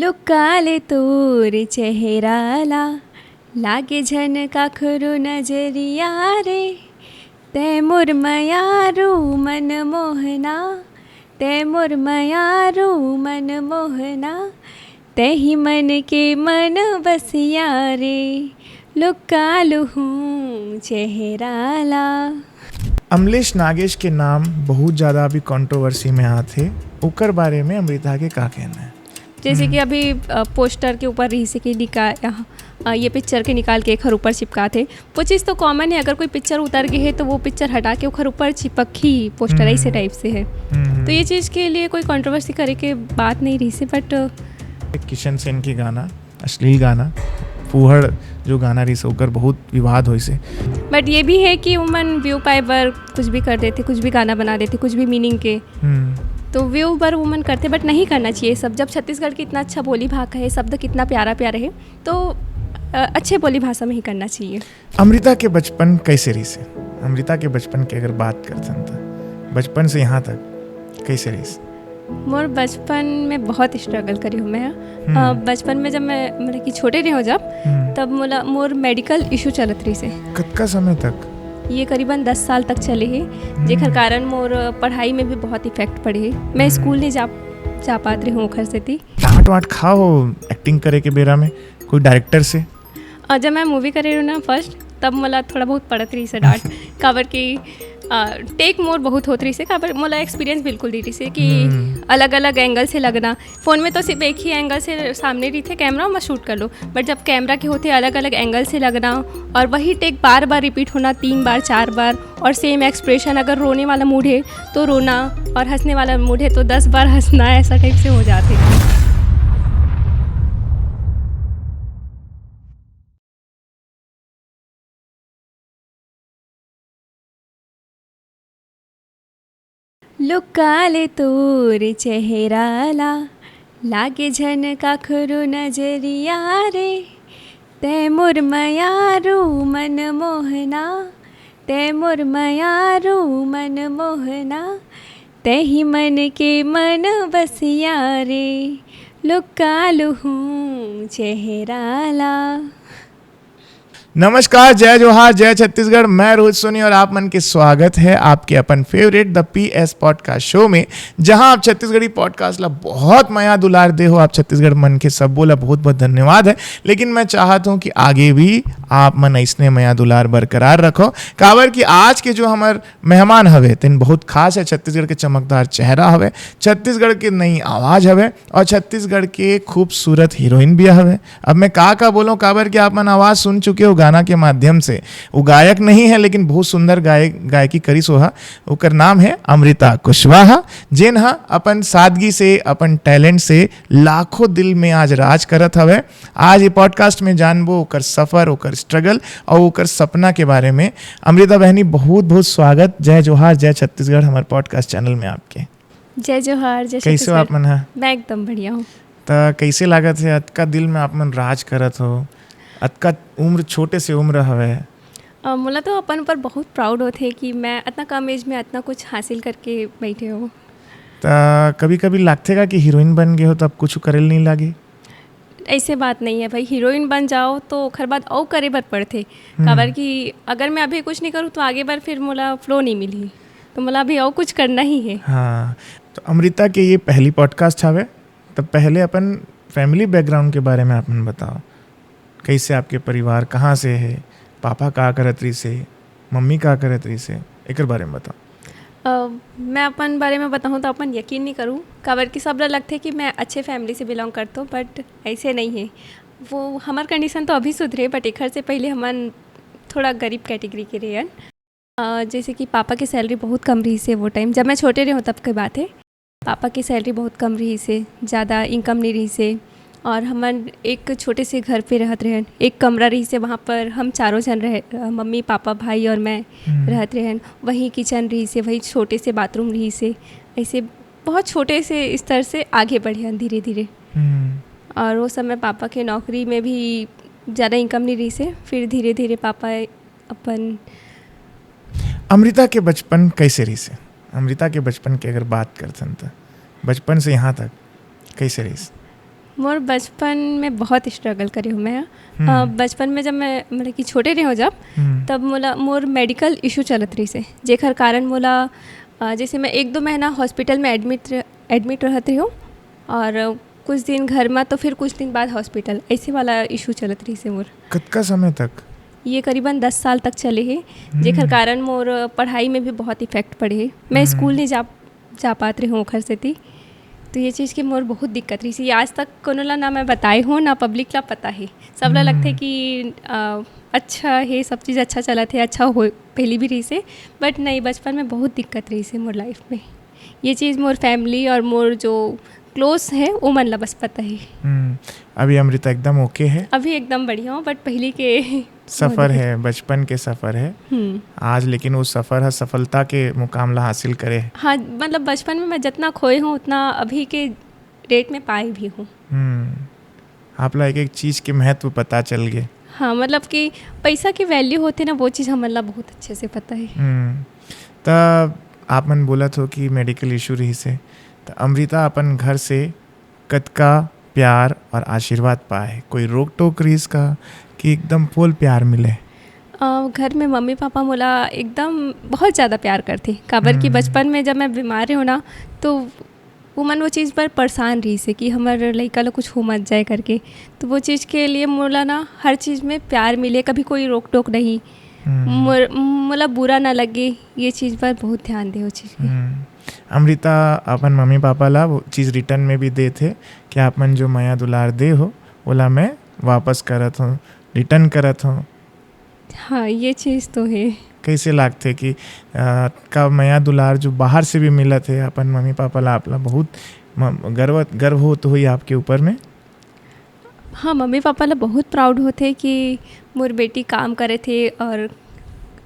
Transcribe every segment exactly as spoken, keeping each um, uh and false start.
लुका ले तोर चेहरा ला, लागे झन काखरो नजरिया रे। तै मोर मयारू मन मोहना, तै मोर मयारू मन मोहना, तै ही मन के मन बसिया रे। लुका लुहूँ चेहरा ला। अमलेश नागेश के नाम बहुत ज़्यादा अभी कंट्रोवर्सी में आथे, ओकर बारे में अमृता के का कहना है? जैसे कि अभी, अ, पोस्टर के ऊपर रहिसे कि निका-, यहाँ, अ, ये पिक्चर के निकाल के एखर ऊपर चिपकाथे। वो चीज़ तो कॉमन है, अगर कोई पिक्चर उतर गई है तो वो पिक्चर हटा के ओखर ऊपर चिपकही पोस्टर, हम्म। ऐसे टाइप से है। हम्म। तो ये चीज़ के लिए कोई कंट्रोवर्सी करे के बात नहीं रहिसे, बट किशन सेन के गाना, अश्लील गाना, फूहड़ जो गाना रहिसे, ओकर बहुत विवाद होइसे। बट ये भी है कि उमन व्यू पाए बर कुछ भी कर देथे, कुछ भी गाना बना देथे, कुछ भी मीनिंग के। हम्म। तो व्यू बर उमन करथे, बट नहीं करना चाहिए सब। जब छत्तीसगढ़ की इतना अच्छा बोली भाखा है, शब्द कितना प्यारा प्यारा है, तो, अ, अच्छे बोली भाषा में ही करना चाहिए। अमृता के बचपन कैसे रहिसे? अमृता के बचपन के अगर बात करथन त बचपन से यहाँ तक कैसे रहिसे? मोर बचपन में बहुत स्ट्रगल करे हूँ मैं। हम्म। अ, बचपन में जब मैं, मतलब कि छोटे रहे हो जब, हम्म। तब मोला, मोर मेडिकल इशू चलत रहिसे। कतका समय तक? ये करीबन दस साल तक चले हे, हम्म। जेकर कारण मोर पढ़ाई में भी बहुत इफेक्ट पड़े हे। मैं हम्म। स्कूल नहीं जा, जा पात रही हूँ ओखर सेती। डांट वाट खाओ एक्टिंग करे के बेरा में कोई डायरेक्टर से? अ, जब मैं मूवी करे रही हूँ ना फर्स्ट, तब मोला थोड़ा बहुत पड़त रहिसे डांट। काबर कि, अ, टेक मोर बहुत होत रहिसे, काबर मोला एक्सपीरियंस बिल्कुल नहीं रहिसे कि हम्म। अलग-अलग एंगल से लगना। फोन में तो सिर्फ एक ही एंगल से सामने रहिथे कैमरा, मैं शूट कर लो, बट जब कैमरा के होथे अलग-अलग एंगल से लगना और वही टेक बार-बार रिपीट होना, तीन बार, चार बार, और सेम एक्सप्रेशन, अगर रोने वाला मूड है तो रोना और हंसने वाला मूड है तो दस बार हंसना, ऐसा टाइप से हो जाथे। लुका ले तोर चेहरा ला, लागे झन काखरो नजरिया रे। तै मोर मयारू मन मोहना, तै मोर मयारू मन मोहना, तै ही मन के मन बसिया रे। लुका लुहूँ चेहरा ला। नमस्कार, जय जोहार, जय छत्तीसगढ़। मैं रोहित सोनी और आप मन के स्वागत है आपके अपन favourite the P S podcast show में, जहां आप छत्तीसगढ़ी पॉडकास्ट ला बहुत मया दुलार दे हो। आप छत्तीसगढ़ मन के सबो ला बहुत बहुत धन्यवाद है। लेकिन मैं चाहत हूं कि आगे भी आप मन ऐसने मया दुलार बरकरार रखो, काबर कि आज के जो हमर मेहमान हवे, तेन बहुत खास है। छत्तीसगढ़ के चमकदार चेहरा हवे, छत्तीसगढ़ के नई आवाज हवे और छत्तीसगढ़ के खूबसूरत हीरोइन भी हवे। अब मैं का का बोलूं, काबर कि आप मन आवाज सुन चुके हो गाना के माध्यम से। वो गायक नहीं है, लेकिन बहुत सुंदर गाय-, गायकी करिस ओहा। ओकर नाम है अमृता कुशवाहा, जेन ह अपन सादगी से, अपन टैलेंट से लाखों दिल में आज राज करत हवे। आज ये पॉडकास्ट में जानबो ओकर सफर, ओकर स्ट्रगल और ओकर सपना के बारे में। अमृता बहनी, बहुत बहुत स्वागत। जय जोहार, जय छत्तीसगढ़, हमारे पॉडकास्ट चैनल में आपके। जय जोहार, जय कैसे हो छत्तीसगढ़। आप मन ह? मैं एकदम बढ़िया हूँ। त कैसे लागत है, अतका दिल में आप मन राज करत हो, अतका उम्र, छोटे से उम्र हवे? अ, मोला तो अपन ऊपर बहुत प्राउड होथे कि मैं अतना कम एज में अतना कुछ हासिल करके बैठे हो। त कभी-कभी लागथे का कि हीरोइन बन गए हो, त अब कुछ करे ल नहीं लागे? ऐसे बात नहीं है भाई, हीरोइन बन जाओ तो ओखर बाद अउ करे बर पड़थे। हम्म। काबर कि अगर मैं अभी कुछ नहीं करूँ, तो आगे बर फिर मोला फ्लो नहीं मिलही, तो मोला अभी अउ कुछ करना ही है। हाँ, तो अमृता के ये पहली पॉडकास्ट हवे, तो पहले अपन फैमिली बैकग्राउंड के बारे में आप मन बताओ, कैसे आपके परिवार, कहाँ से है, पापा का करत रहिसे, मम्मी का करत रहिसे, एकर बारे में बताओ। अ, मैं अपन बारे में बताहूँ तो अपन यकीन नहीं करूँ, काबर कि सब ला लगथे कि मैं अच्छे फैमिली से बिलोंग करतो, बट ऐसे नहीं है। वो हमर कंडीशन तो अभी सुधरे, बट एखर से पहले हमन थोड़ा गरीब कैटेगरी के रहेन। अ, जैसे कि पापा की सैलरी बहुत कम रहिसे वो टाइम, जब मैं छोटे रहे हूँ तब की बात है। पापा की सैलरी बहुत कम रहिसे, ज़्यादा इनकम नहीं रहिसे, और हमन एक छोटे से घर पे रहत रहेन। एक कमरा रहिसे, वहाँ पर हम चारों जन रह, मम्मी, पापा, भाई और मैं हम्म। रहत रहेन। वही किचन रहिसे, वही छोटे से बाथरूम रहिसे। ऐसे बहुत छोटे से स्तर से आगे बढ़े धीरे धीरे। हम्म। और वो समय पापा के नौकरी में भी ज़्यादा इनकम नहीं रहिसे, फिर धीरे धीरे पापा अपन अमृता के बचपन कैसे रहिसे? अमृता के बचपन के अगर बात करथन त बचपन से यहाँ तक कैसे रहिस? मोर बचपन में बहुत स्ट्रगल करे हूँ मैं। हम्म। अ, बचपन में जब मैं, मतलब कि छोटे रहे हो जब, हम्म। तब मोला, मोर मेडिकल इशू चलत रहिस हे, जेकर कारण मोला, अ, जैसे मैं एक दो महीना हॉस्पिटल में एडमिट, एडमिट रहत रही हूँ और कुछ दिन घर में, तो फिर कुछ दिन बाद हॉस्पिटल, ऐसे वाला इशू चलत रहिस हे मोर। कतका समय तक? ये करीबन दस साल तक चले हे, जेकर हम्म। कारण मोर पढ़ाई में भी बहुत इफेक्ट पड़े हे। मैं हम्म। स्कूल नहीं जा, जा पात रही हूँ ओखर सेती। तो ये चीज़ के मोर बहुत दिक्कत रहिस हे। आज तक कोनो ला ना मैं बताए हूँ, ना पब्लिक ला पता हे। सब ला लगथे हम्म। कि, अ, अच्छा हे, सब चीज़ अच्छा चलत हे, अच्छा हो, पहली भी रहिस हे। बट नहीं, बचपन में बहुत दिक्कत रहिस हे मोर लाइफ में। ये चीज़ मोर फैमिली और मोर जो क्लोज है, वो मन ला बस पता हे। हम्म, अभी अमृता एकदम ओके है। अभी एकदम बढ़िया हूँ, बट पहली के सफर बहुत है, बचपन के सफर है। हम्म। आज लेकिन वो सफर है, सफलता के मुकाम ला हासिल करे है। हाँ, मतलब बचपन में मैं जितना खोए हूँ, उतना अभी के डेट में पाए भी हूँ। हम्म, आप ला एक एक चीज़ के महत्व पता चल गए। हाँ, मतलब कि पैसा की वैल्यू होथे ना, वो चीज़ हमन ला बहुत अच्छे से पता है। हम्म, त आप मन बोलत हो कि मेडिकल इशू रहिस हे, त अमृता अपन घर से कतका प्यार और आशीर्वाद पाए? कोई रोक टोक रहिस का कि एकदम फुल प्यार मिले? अ, घर में मम्मी पापा मोला एकदम बहुत ज़्यादा प्यार करथे, काबर कि हम्म। बचपन में जब मैं बीमार रहे हूँ ना, तो वो मन वो चीज़ पर परेशान रहिस हे कि हमर लइका ला कुछ हो मत जाए करके। तो वो चीज़ के लिए मोला ना हर चीज़ में प्यार मिले, कभी कोई रोक टोक नहीं, हम्म। मोर-, मोला बुरा ना लगे, ये चीज़ पर बहुत ध्यान दे वो चीज़ के। हम्म। अमृता अपन मम्मी पापा ला वो चीज़ रिटर्न में भी देथे कि आप मन जो मया दुलार दे हो, ओला मैं वापस करत हूँ, रिटर्न करत हूँ। हाँ, ये चीज़ तो है। कैसे लागथे कि, अ, का मया दुलार जो बाहर से भी मिलत है अपन मम्मी पापा ला, आप ला बहुत म-, गर्व, गर्व होत होही आपके ऊपर में? हाँ, मम्मी पापा ला बहुत प्राउड होथे कि मोर बेटी काम करे थे और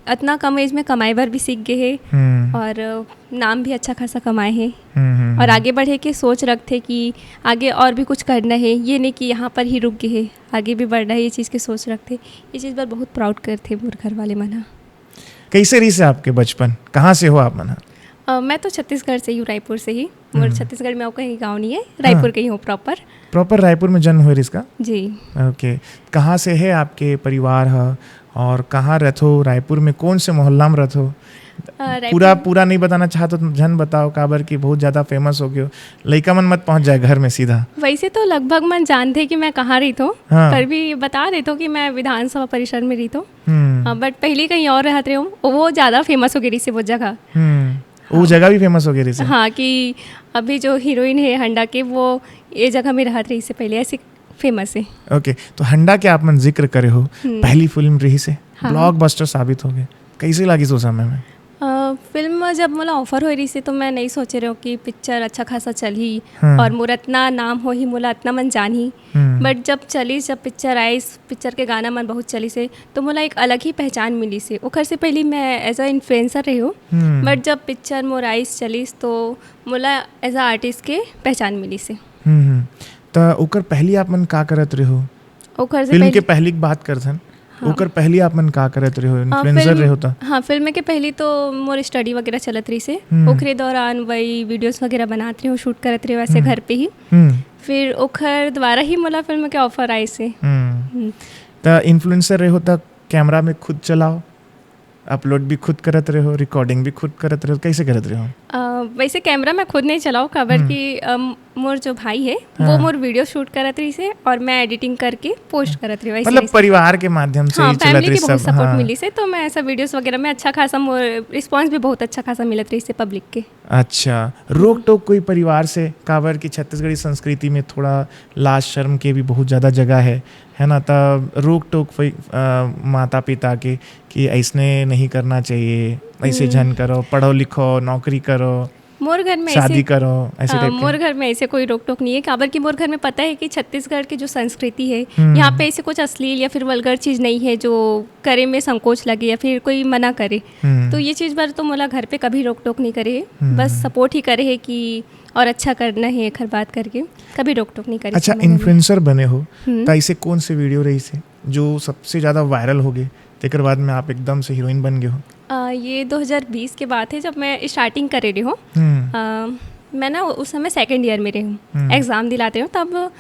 अतना कम एज में कमाए बर भी सीख गए हे हम्म। और नाम भी अच्छा खासा कमाए हे। हम्म, हम्म, और हम्म। आगे बढ़े के सोच रखथे कि आगे और भी कुछ करना है, ये नहीं कि यहाँ पर ही रुक गए हे, आगे भी बढ़ना है, ये चीज़ के सोच रखथे। ये चीज़ बर बहुत प्राउड करथे मोर घर वाले मन ह। कैसे रहिस हे आपके बचपन? कहाँ से हो आप मन ह? अ, मैं तो छत्तीसगढ़ से ही हूँ, रायपुर से ही। मोर हम्म। छत्तीसगढ़ में अउ कहीं गाँव नहीं है, रायपुर हाँ। के ही हूँ प्रॉपर। प्रॉपर रायपुर में जन्म हुए रहिस का? जी। ओके। कहाँ से है आपके परिवार ह और कहाँ रहथो? रायपुर में कौन से मोहल्ला में रहथो? अ, रायपुर पूरा, में पूरा नहीं बताना चाहत हो तो झन बताओ, काबर कि बहुत ज़्यादा फेमस हो गयो। लइका मन मत पहुँच जाए घर में सीधा। वैसे तो लगभग मन जानथे कि मैं कहाँ रहिथो, हाँ। पर भी बता देथो कि मैं विधानसभा परिसर में रहिथो। हम्म। हाँ, but पहले कहीं और रहत रहे हूँ, वो ज़्यादा फेमस हो गई रहिस हे वो जगह। हम्म। वो हाँ। जगह भी फेमस हो गई रहिस हे। हाँ, कि अभी जो हीरोइन है हंडा के, वो ये जगह में रहत रहिस हे पहले, ऐसे फेमस है। ओके, तो हंडा के आप मन जिक्र करे हो, हम्म। पहली फिल्म रहिस हे, हाँ। ब्लॉकबस्टर साबित हो गए। कैसे लागिस उस समय में? अ, फिल्म में जब मोला ऑफर होए रहिस हे, तो मैं नहीं सोचे रहे हूँ कि पिक्चर अच्छा खासा चलही हाँ। और मोर अतना नाम होही, मोला अतना मन जानही। हम्म। But जब चलिस, जब पिक्चर आइस, पिक्चर के गाना मन बहुत चलिस हे, तो मोला एक अलग ही पहचान मिलिस हे। ओखर से पहले मैं as a influencer रहे हूँ, हम्म। But जब पिक्चर मोर आइस चलिस, तो मोला as a artist के पहचान मिलिस हे। हम्म, हम्म। त ओकर पहली आप मन का करत रहे हो? ओकर से फिल्म के पहली पहली की बात करथन। हाँ। ओकर पहली आप मन का करत रहे हो? हाँ, इन्फ्लुएंसर फिल्म, रहे हो त? हाँ, फिल्म के पहली तो मोर स्टडी वगैरह चलत रहिस हे। हम्म। ओकरे दौरान वही वीडियोज़ वगैरह बनात रहे हो, शूट करत रहे हो, ऐसे हम्म। घर पे ही। हम्म। फिर ओखर द्वारा ही मोला फिल्म के ऑफर आइस हे। हम्म। हम्म। त इन्फ्लुएंसर रहे हो त कैमरा में खुद चलाओ, अपलोड भी खुद करत रहे हो, रिकॉर्डिंग भी खुद करत रहे हो, कैसे करत रहे हो? अ, वैसे कैमरा मैं खुद नहीं चलाओ, काबर हम्म। कि, अम, मोर जो भाई है, वो हाँ। मोर वीडियो शूट करत रहिस हे और मैं एडिटिंग करके पोस्ट करत रही हूँ, ऐसे मतलब ऐसे। परिवार के माध्यम से हाँ, ही चलत फैमिली रही के बहुत सब, सपोर्ट हाँ। मिलिस हे, तो मैं ऐसा वीडियोज़ वगैरह में अच्छा खासा मोर रिस्पॉन्स भी बहुत अच्छा खासा मिलत रहिस हे पब्लिक के। अच्छा, रोक टोक कोई परिवार से, काबर कि छत्तीसगढ़ी संस्कृति में थोड़ा लाज शर्म के भी बहुत ज़्यादा जगह है, है ना? त रोक टोक कोई, अ, माता पिता के कि ऐसने नहीं करना चाहिए, ऐसे हम्म। झन करो, पढ़ो लिखो, नौकरी करो, मोर घर में शादी ऐसे, करो, ऐसे हाँ, टाइप के? मोर घर में ऐसे कोई रोक टोक नहीं है, काबर कि मोर घर में पता है कि छत्तीसगढ़ की जो संस्कृति है, हम्म। यहाँ पे ऐसे कुछ अश्लील या फिर वल्गर चीज़ नहीं है जो करे में संकोच लगे या फिर कोई मना करे। हम्म। तो ये चीज़ बर तो मोला घर पे कभी रोक टोक नहीं करे है, हम्म। बस सपोर्ट ही करे है कि और अच्छा करना है, एखर बात करके कभी रोक टोक नहीं करे अच्छा, है मोर घर में। इन्फ्लुएंसर बने हो, हम्म। त ऐसे कौन से वीडियो रहिस हे जो सबसे ज़्यादा वायरल हो गए, तेकर बाद में आप एकदम से हीरोइन बन गए हो? अ, ये दो हज़ार बीस के बात है, जब मैं स्टार्टिंग करे रही हूँ। हम्म। अ, मैं ना उस समय सेकंड ईयर में रही हूँ, हम्म। एग्जाम दिलाते रही हूँ, तब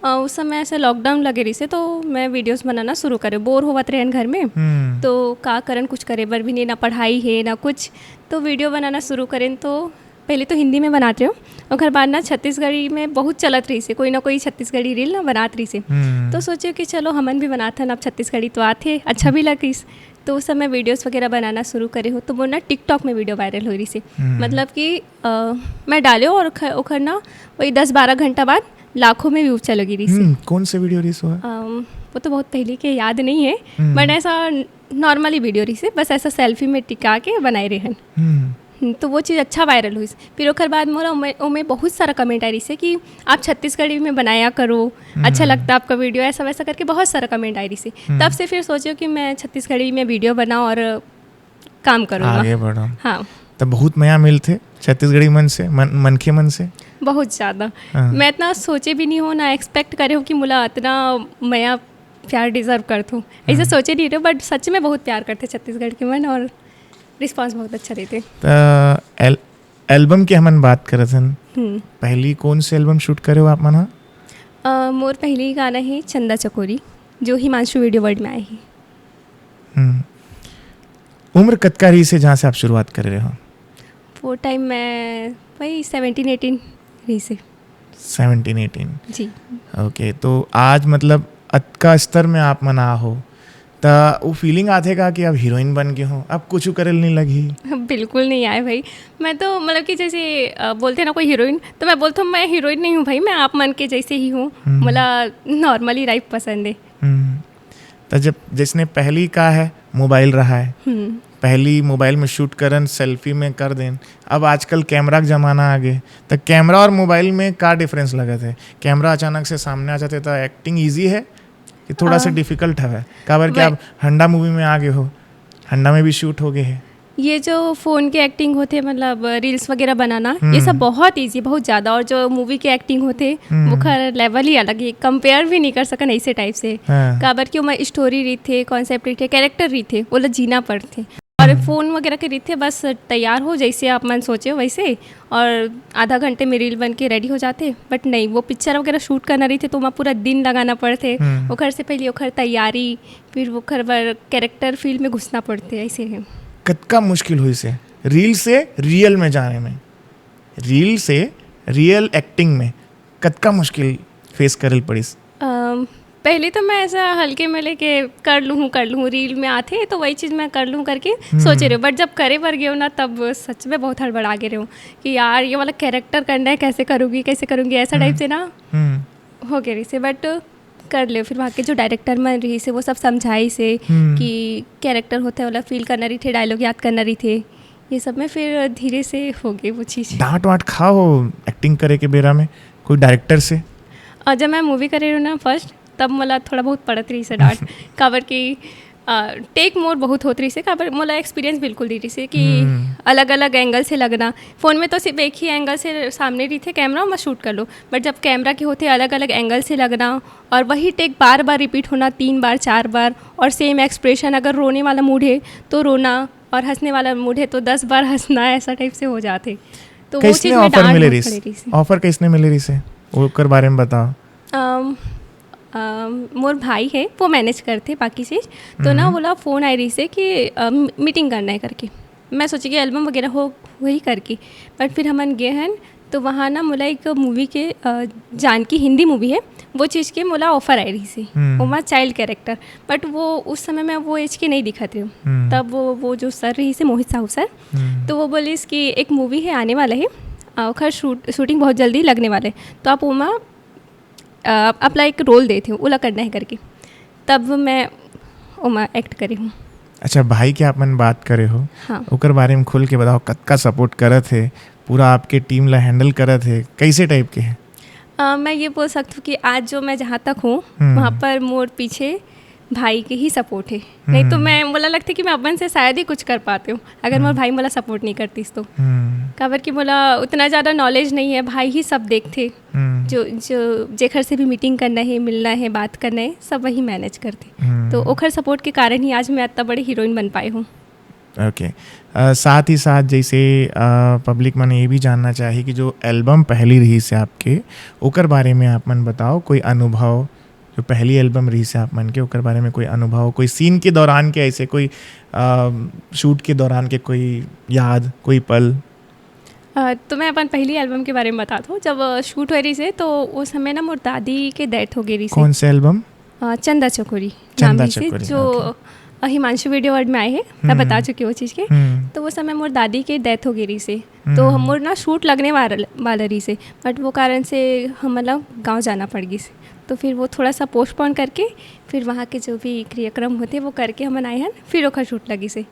अ, उस समय ऐसे लॉकडाउन लगे रहिसे, तो मैं वीडियोज़ बनाना शुरू करे। बोर होवत रहेन घर में, हम्म। तो का करन, कुछ करे बर भी नहीं, ना पढ़ाई हे, ना कुछ। तो वीडियो बनाना शुरू करेन, तो पहले तो हिंदी में बनात रहेंव, ओकर बाद ना छत्तीसगढ़ी में बहुत चलत रहिसे, कोई ना कोई छत्तीसगढ़ी रील ना बनात रहिसे। हम्म। तो सोचे कि चलो हमन भी बनाथन, अब छत्तीसगढ़ी तो आथे, अच्छा भी लगिस। तो उस समय वीडियोज़ वगैरह बनाना शुरू करे हों, तो वो ना TikTok में वीडियो वायरल हो रहिसे। हम्म। मतलब कि, अ, मैं डालेंव और ख-, ओकर ना वही दस बारह घंटा बाद लाखों में व्यूज चले गिरिस। हम्म, कौन से वीडियो रहिस वो? अम, वो तो बहुत पहले के, याद नहीं है, हम्म। But ऐसा नॉर्मली वीडियो रहिसे, बस ऐसा सेल्फी में टिका के बनाए रहेन। हम्म। हम्म, तो वो चीज़ अच्छा वायरल होइस। फिर ओकर बाद मोला ओमे, ओमे बहुत सारा कमेंट आए रहिसे कि आप छत्तीसगढ़ी में बनाया करो, अच्छा हम्म। लगता आपका वीडियो, ऐसा वैसा करके बहुत सारा कमेंट आए रहिसे। हम्म। तब से फिर सोचेंव कि मैं छत्तीसगढ़ी में वीडियो बनाऊँ और काम करूँ। आगे बढ़ो। हाँ। तब बहुत मया मिलथे छत्तीसगढ़ी मन से, मन, मनखे मन से। बहुत ज़्यादा। हाँ। मैं इतना सोचे भी नहीं हों, ना एक्सपेक्ट करे हों कि मोला इतना मया प्यार डिजर्व करथों। ऐसे हम्म। सोचे नहीं रहेंव, but सच में बहुत प्यार करथे छत्तीसगढ़ के मन और रिस्पॉन्स बहुत अच्छा देथे। त एल-, एल्बम के हमन बात करत हन। हम्म। पहली कौन से एल्बम शूट करे हो आप मन ह? अ, मोर पहली गाना हे चंदा चकोरी, जो हिमांशु वीडियो वर्ल्ड में आए हे। हम्म। उम्र कतका रहिसे जहाँ से आप शुरुआत करे रहे हो? वो टाइम मैं वही सेवनटीन एटीन रहिसे। Seventeen eighteen. जी। ओके, तो आज मतलब अतका स्तर में आप मन आ हो, त वो फीलिंग आथे का कि अब हीरोइन बन गे हो, अब कुछ करे ल नहीं लगही? बिल्कुल नहीं आए भाई। मैं तो मतलब कि जैसे, अ, बोलथे ना कोई हीरोइन, तो मैं बोलथों, "मैं हीरोइन नहीं हूँ भाई, मैं आप मन के जैसे ही हूँ। हम्म। मोला नॉर्मली लाइफ पसंद है।" हम्म। त जब जैसने पहली का है, मोबाइल रहा है, हम्म। पहली मोबाइल में शूट करन, सेल्फी में कर देन, अब आजकल कैमरा के जमाना आ गे, त कैमरा और मोबाइल में का डिफरेंस लगत है? कैमरा अचानक से सामने आ जाथे त एक्टिंग ईजी है कि थोड़ा सा अ, डिफिकल्ट हवय? काबर कि वै- आप हंडा मूवी में आ गे हो, हंडा में भी शूट हो गे हे। ये जो फोन के एक्टिंग होथे, मतलब रील्स वगैरह बनाना, ये सब हम्म। बहुत ईजी, बहुत ज़्यादा। और जो मूवी के एक्टिंग होथे, हम्म। ओकर लेवल ही अलग हे, कंपेयर भी नहीं कर सकन ऐसे टाइप से। हाँ। काबर कि ओमा स्टोरी रहिथे, कॉन्सेप्ट रहिथे, कैरेक्टर रहिथे, ओला जीना पड़थे। और हम्म। फोन वगैरह के रहिथे, बस तैयार हो, जैसे आप मन सोचे हो वैसे, और आधा घंटे में रील बन के रेडी हो जाथे। बट नहीं, वो पिक्चर वगैरह शूट करना रहिथे, तो ओमा पूरा दिन लगाना पड़थे। हम्म। ओकर से पहले ओकर तैयारी, फिर ओकर बर कैरेक्टर फील्ड में घुसना पड़थे, ऐसे है। कतका मुश्किल होइस हे रील से रियल में जाने में, रील से रियल एक्टिंग में कतका मुश्किल फेस करे ल पड़िस? अम, पहले तो मैं ऐसा हल्के में लेके कर लूँ, कर लूँ, रील में आथे तो वही चीज़ मैं कर लूँ करके हम्म। सोचे रहेंव। बट जब करे बर गेंव ना, तब सच में बहुत हड़बड़ा गे रहेंव कि यार, ये वाला कैरेक्टर करना है, कैसे करूँगी, कैसे करूँगी, ऐसा हम्म। टाइप से ना हम्म। हो गे रहिसे। बट कर लेंव। फिर वहाँ के जो डायरेक्टर मन रहिसे, वो सब समझाइस हे हम्म। कि कैरेक्टर होथे, ओला फील करना रहिथे, डायलॉग याद करना रहिथे, ये सब में फिर धीरे से हो गे वो चीज़। डांट वांट खाओ एक्टिंग करे के बेरा में कोई डायरेक्टर से? और जब मैं मूवी करे रहेंव ना फर्स्ट, तब मोला थोड़ा बहुत पड़त रहिसे डांट, काबर कि, अ, टेक मोर बहुत होत रहिसे, काबर मोला एक्सपीरियंस बिल्कुल नहीं रहिसे कि हम्म। अलग-अलग एंगल से लगना। फोन में तो सिर्फ एक ही एंगल से सामने रहिथे कैमरा, मैं शूट कर लूँ, बट जब कैमरा के होथे अलग-अलग एंगल से लगना और वही टेक बार-बार रिपीट होना, तीन बार, चार बार, और सेम एक्सप्रेशन, अगर रोने वाला मूड है तो रोना, और हंसने वाला मूड है तो दस बार हंसना, ऐसा टाइप से हो जाथे। तो वो कैसने चीज़ में ऑफर डांट मिले बहुत रहिस? पड़े रहिसे। ऑफर कैसने मिले रहिसे? ओकर बारे में बताओ। अम, अम, मोर भाई है, वो मैनेज करथे बाकी चीज़। तो ना हम्म। ओला फोन आए रहिसे कि, अम, मीटिंग करना है करके। मैं सोचे कि एल्बम वगैरह हो, वही करके। बट फिर हमन गे हन, तो वहाँ ना मोला एक मूवी के, अ, जानकी, हिंदी मूवी है, वो चीज़ के मोला ऑफर आए रहिसे। हम्म। ओमा चाइल्ड कैरेक्टर। बट वो उस समय मैं वो एज के नहीं दिखत रहेंव। हम्म। तब वो, वो जो सर रहिसे, मोहित साहू सर, हम्म। तो वो बोलिस कि एक मूवी है, आने वाला है, अ, ओखर शूट-, शूटिंग बहुत जल्दी लगने वाला है, तो आप ओमा, अ, आपला एक रोल देथे, ओला करना है करके। तब मैं ओमा एक्ट करे हूँ। अच्छा, भाई के आप मन बात करे हो, हाँ। ओकर बारे में खुल के बताओ, कतका सपोर्ट करत हे, पूरा आपके टीम ला हैंडल करत हे, कैसे टाइप के हे? अ, मैं ये बोल सकती हूँ कि आज जो मैं जहाँ तक हूँ, हम्म। वहाँ पर मोर पीछे भाई के ही सपोर्ट है। नहीं तो हम्म। मैं, मोला लगथे कि मैं अपन से शायद ही कुछ कर पाती हूँ, अगर मोर हम्म। भाई मोला सपोर्ट नहीं करतीस तो। हम्म। काबर कि मोला उतना ज़्यादा नॉलेज नहीं है, भाई ही सब देखथे। हम्म। जो, जो, जेखर से भी मीटिंग करना है, मिलना है, बात करना है, सब वही मैनेज करथे। हम्म। तो ओखर सपोर्ट के कारण ही आज मैं इतना बड़ी हीरोइन बन पाई हूँ। ओके। अ, साथ ही साथ जैसे, अ, पब्लिक मन ये भी जानना चाही कि जो एल्बम पहली रहिस हे आपके, ओकर बारे में आप मन बताओ, कोई अनुभव, जो पहली एल्बम रहिस हे आप मन के, ओकर बारे में कोई अनुभव, कोई सीन के दौरान के ऐसे कोई, अ, शूट के दौरान के कोई याद, कोई पल? अ, तो मैं अपन पहली एल्बम के बारे में बताथों। जब, अ, शूट होए रहिस हे, तो वो समय ना मोर दादी के डेथ हो गे रहिस हे। कौन से एल्बम? अ, चंदा चकोरी चंदा नाम रहिस हे, चकोरी, जो, ओके। अ, हिमांशु वीडियो वर्ल्ड में आए हे, मैं हम्म। बता चुकी हूँ वो चीज़ के। हम्म। तो वो समय मोर दादी के डेथ हो गे रहिस हे, तो हम्म। हम मोर ना शूट लगने वाला, वाला रहिस हे, बट वो कारण से हमन ला गाँव जाना पड़ गिस। तो फिर वो थोड़ा सा पोस्टपोन करके, फिर वहाँ के जो भी क्रियाक्रम होथे, वो करके हमन आए हन, फिर ओखर शूट लगिस हे।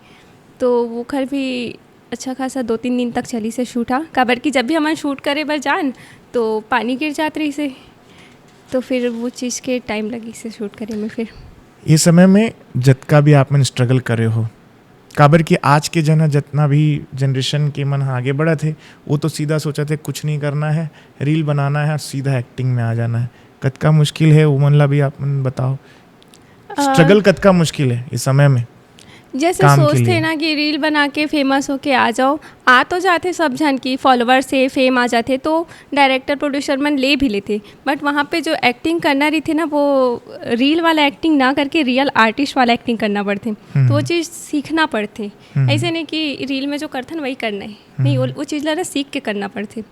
तो ओखर भी अच्छा खासा दो तीन दिन तक चलिस हे शूट हा, काबर कि जब भी हमन शूट करे बर जान, तो पानी गिर जात रहिस हे, तो फिर वो चीज़ के टाइम लगिस हे शूट करे में। फिर ये समय में जतका भी आप मन स्ट्रगल करे हो, काबर कि आज के जन ह, जतना भी जनरेशन के मन ह आगे बढ़त हे, वो तो सीधा सोचत हे, कुछ नहीं करना है, रील बनाना है और सीधा एक्टिंग में आ जाना है। कतका मुश्किल है, वो मन ला भी आप मन बताओ। अ, स्ट्रगल कतका मुश्किल है इस समय में जैसे काम के सोचथे लिए। ना कि रील बना के फेमस होके आ जाओ, आ तो जाथे सब झन की, फॉलोअर्स हे, फेम आ जाथे, तो डायरेक्टर, प्रोड्यूसर मन ले भी लेथे, बट वहाँ पे जो एक्टिंग करना रहिथे ना, वो रील वाला एक्टिंग ना करके रियल आर्टिस्ट वाला एक्टिंग करना पड़थे। हम्म। तो वो चीज़ सीखना पड़थे। हम्म। ऐसे नहीं कि रील में जो करथन, वही करना है। नहीं, वो, हम्म। वो चीज़ ला ना सीख के करना पड़थे।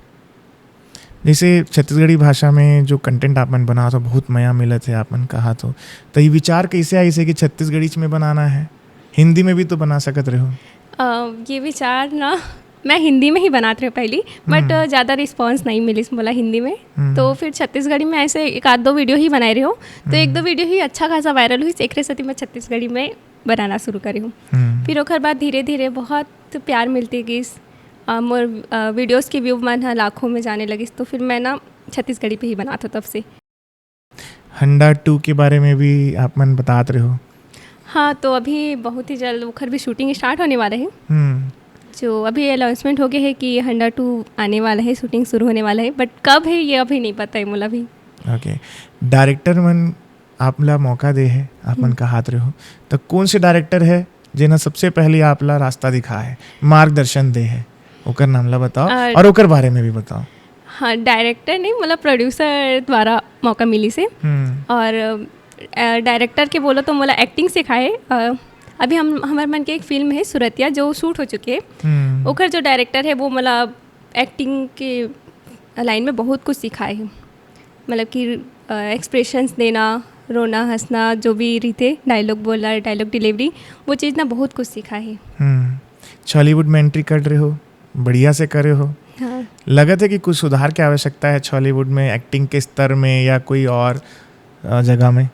जैसे छत्तीसगढ़ी भाषा में जो कंटेंट आप मन बनात हो, बहुत मया मिलत हे, आप मन कहत हो, तो ये विचार कैसे आइस हे कि छत्तीसगढ़ी में बनाना है? हिंदी में भी तो बना सकत रहे हो। अ, ये विचार ना मैं हिंदी में ही बनात रहे पहली, बट, हम्म। अ, ज़्यादा रिस्पॉन्स नहीं मिलिस मोला हिंदी में। हम्म। तो फिर छत्तीसगढ़ी में ऐसे एक आध दो वीडियो ही बनाए रहे हो, तो एक दो हम्म। वीडियो ही अच्छा खासा वायरल हुई, एकरे सेती मैं छत्तीसगढ़ी में बनाना शुरू करे हूँ। हम्म। फिर ओखर बाद धीरे-धीरे बहुत प्यार मिलते गिस। अ, मोर, अ, वीडियोज़ के व्यू मन ह लाखों में जाने लगिस, तो फिर मैं ना छत्तीसगढ़ी पे ही बनात हूँ तब से। हंडा टू के बारे में भी आप मन बतात रहे हो। हाँ, तो अभी बहुत ही जल्द ओखर भी शूटिंग स्टार्ट होने वाला है। हम्म। जो अभी अनाउंसमेंट हो गया है कि हंडा टू आने वाला है, शूटिंग शुरू होने वाला है, बट कब है ये अभी नहीं पता है मोला भी। ओके। डायरेक्टर मन आप ला मौका दे है, आप मन हम्म। कहात रहे हो, तो कौन से डायरेक्टर है जेन ह सबसे पहले आप ला रास्ता दिखा है, मार्गदर्शन दे है, ओकर नाम ला बताओ अ, और ओकर बारे में भी बताओ। हाँ, डायरेक्टर नहीं, मतलब प्रोड्यूसर द्वारा मौका मिलिस हे। हम्म। और, अ, डायरेक्टर के बोलो तो मोला एक्टिंग सिखाए। अ, अभी हम, हमर मन के एक फिल्म है सुरतिया, जो शूट हो चुके है। हम्म। ओकर जो डायरेक्टर है, वो मोला एक्टिंग के लाइन में बहुत कुछ सिखाए है। मतलब कि, अ, एक्सप्रेशंस देना, रोना, हंसना, जो भी रहिथे, डायलॉग बोलना, डायलॉग डिलीवरी, वो चीज़ ना बहुत कुछ सिखाए है। हम्म। छॉलीवुड में एंट्री कर रहे हो, बढ़िया से करे हो। हाँ। लगत है कि कुछ सुधार के आवश्यकता है छॉलीवुड में, एक्टिंग के स्तर में या कोई और, अ, जगह में?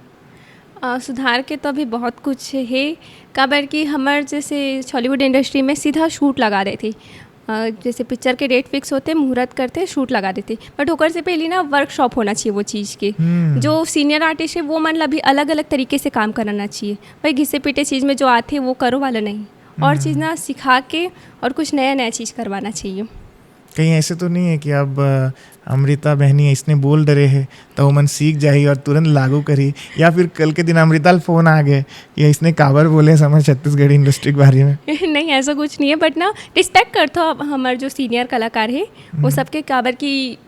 अ, सुधार के तो अभी बहुत कुछ हे, काबर कि हमर जैसे छॉलीवुड इंडस्ट्री में सीधा शूट लगा देथे। अ, जैसे पिक्चर के डेट फिक्स होथे, मुहूर्त करथे, शूट लगा देथे, बट ओकर से पहले ना वर्कशॉप होना चाहिए वो चीज़ के। हम्म। जो सीनियर आर्टिस्ट है, वो मन ला भी अलग-अलग तरीके से काम कराना चाहिए। भाई, घिसे पिटे चीज़ में जो आथे, वो करो वाला नहीं। और हम्म। चीज़ ना सिखा के और कुछ नया-नया चीज़ करवाना चाहिए। कहीं ऐसे तो नहीं है कि अब, अ, अमृता बहनी इसने बोल डरे है, तो ओमन सीख जाही और तुरंत लागू करही, या फिर कल के दिन अमृता ल फोन आ गए कि इसने काबर बोले हमर छत्तीसगढ़ी इंडस्ट्री के बारे में? नहीं, ऐसा कुछ नहीं है, बट ना रिस्पेक्ट करथो अब हमर जो सीनियर कलाकार है, वो हम्म। सबके, काबर कि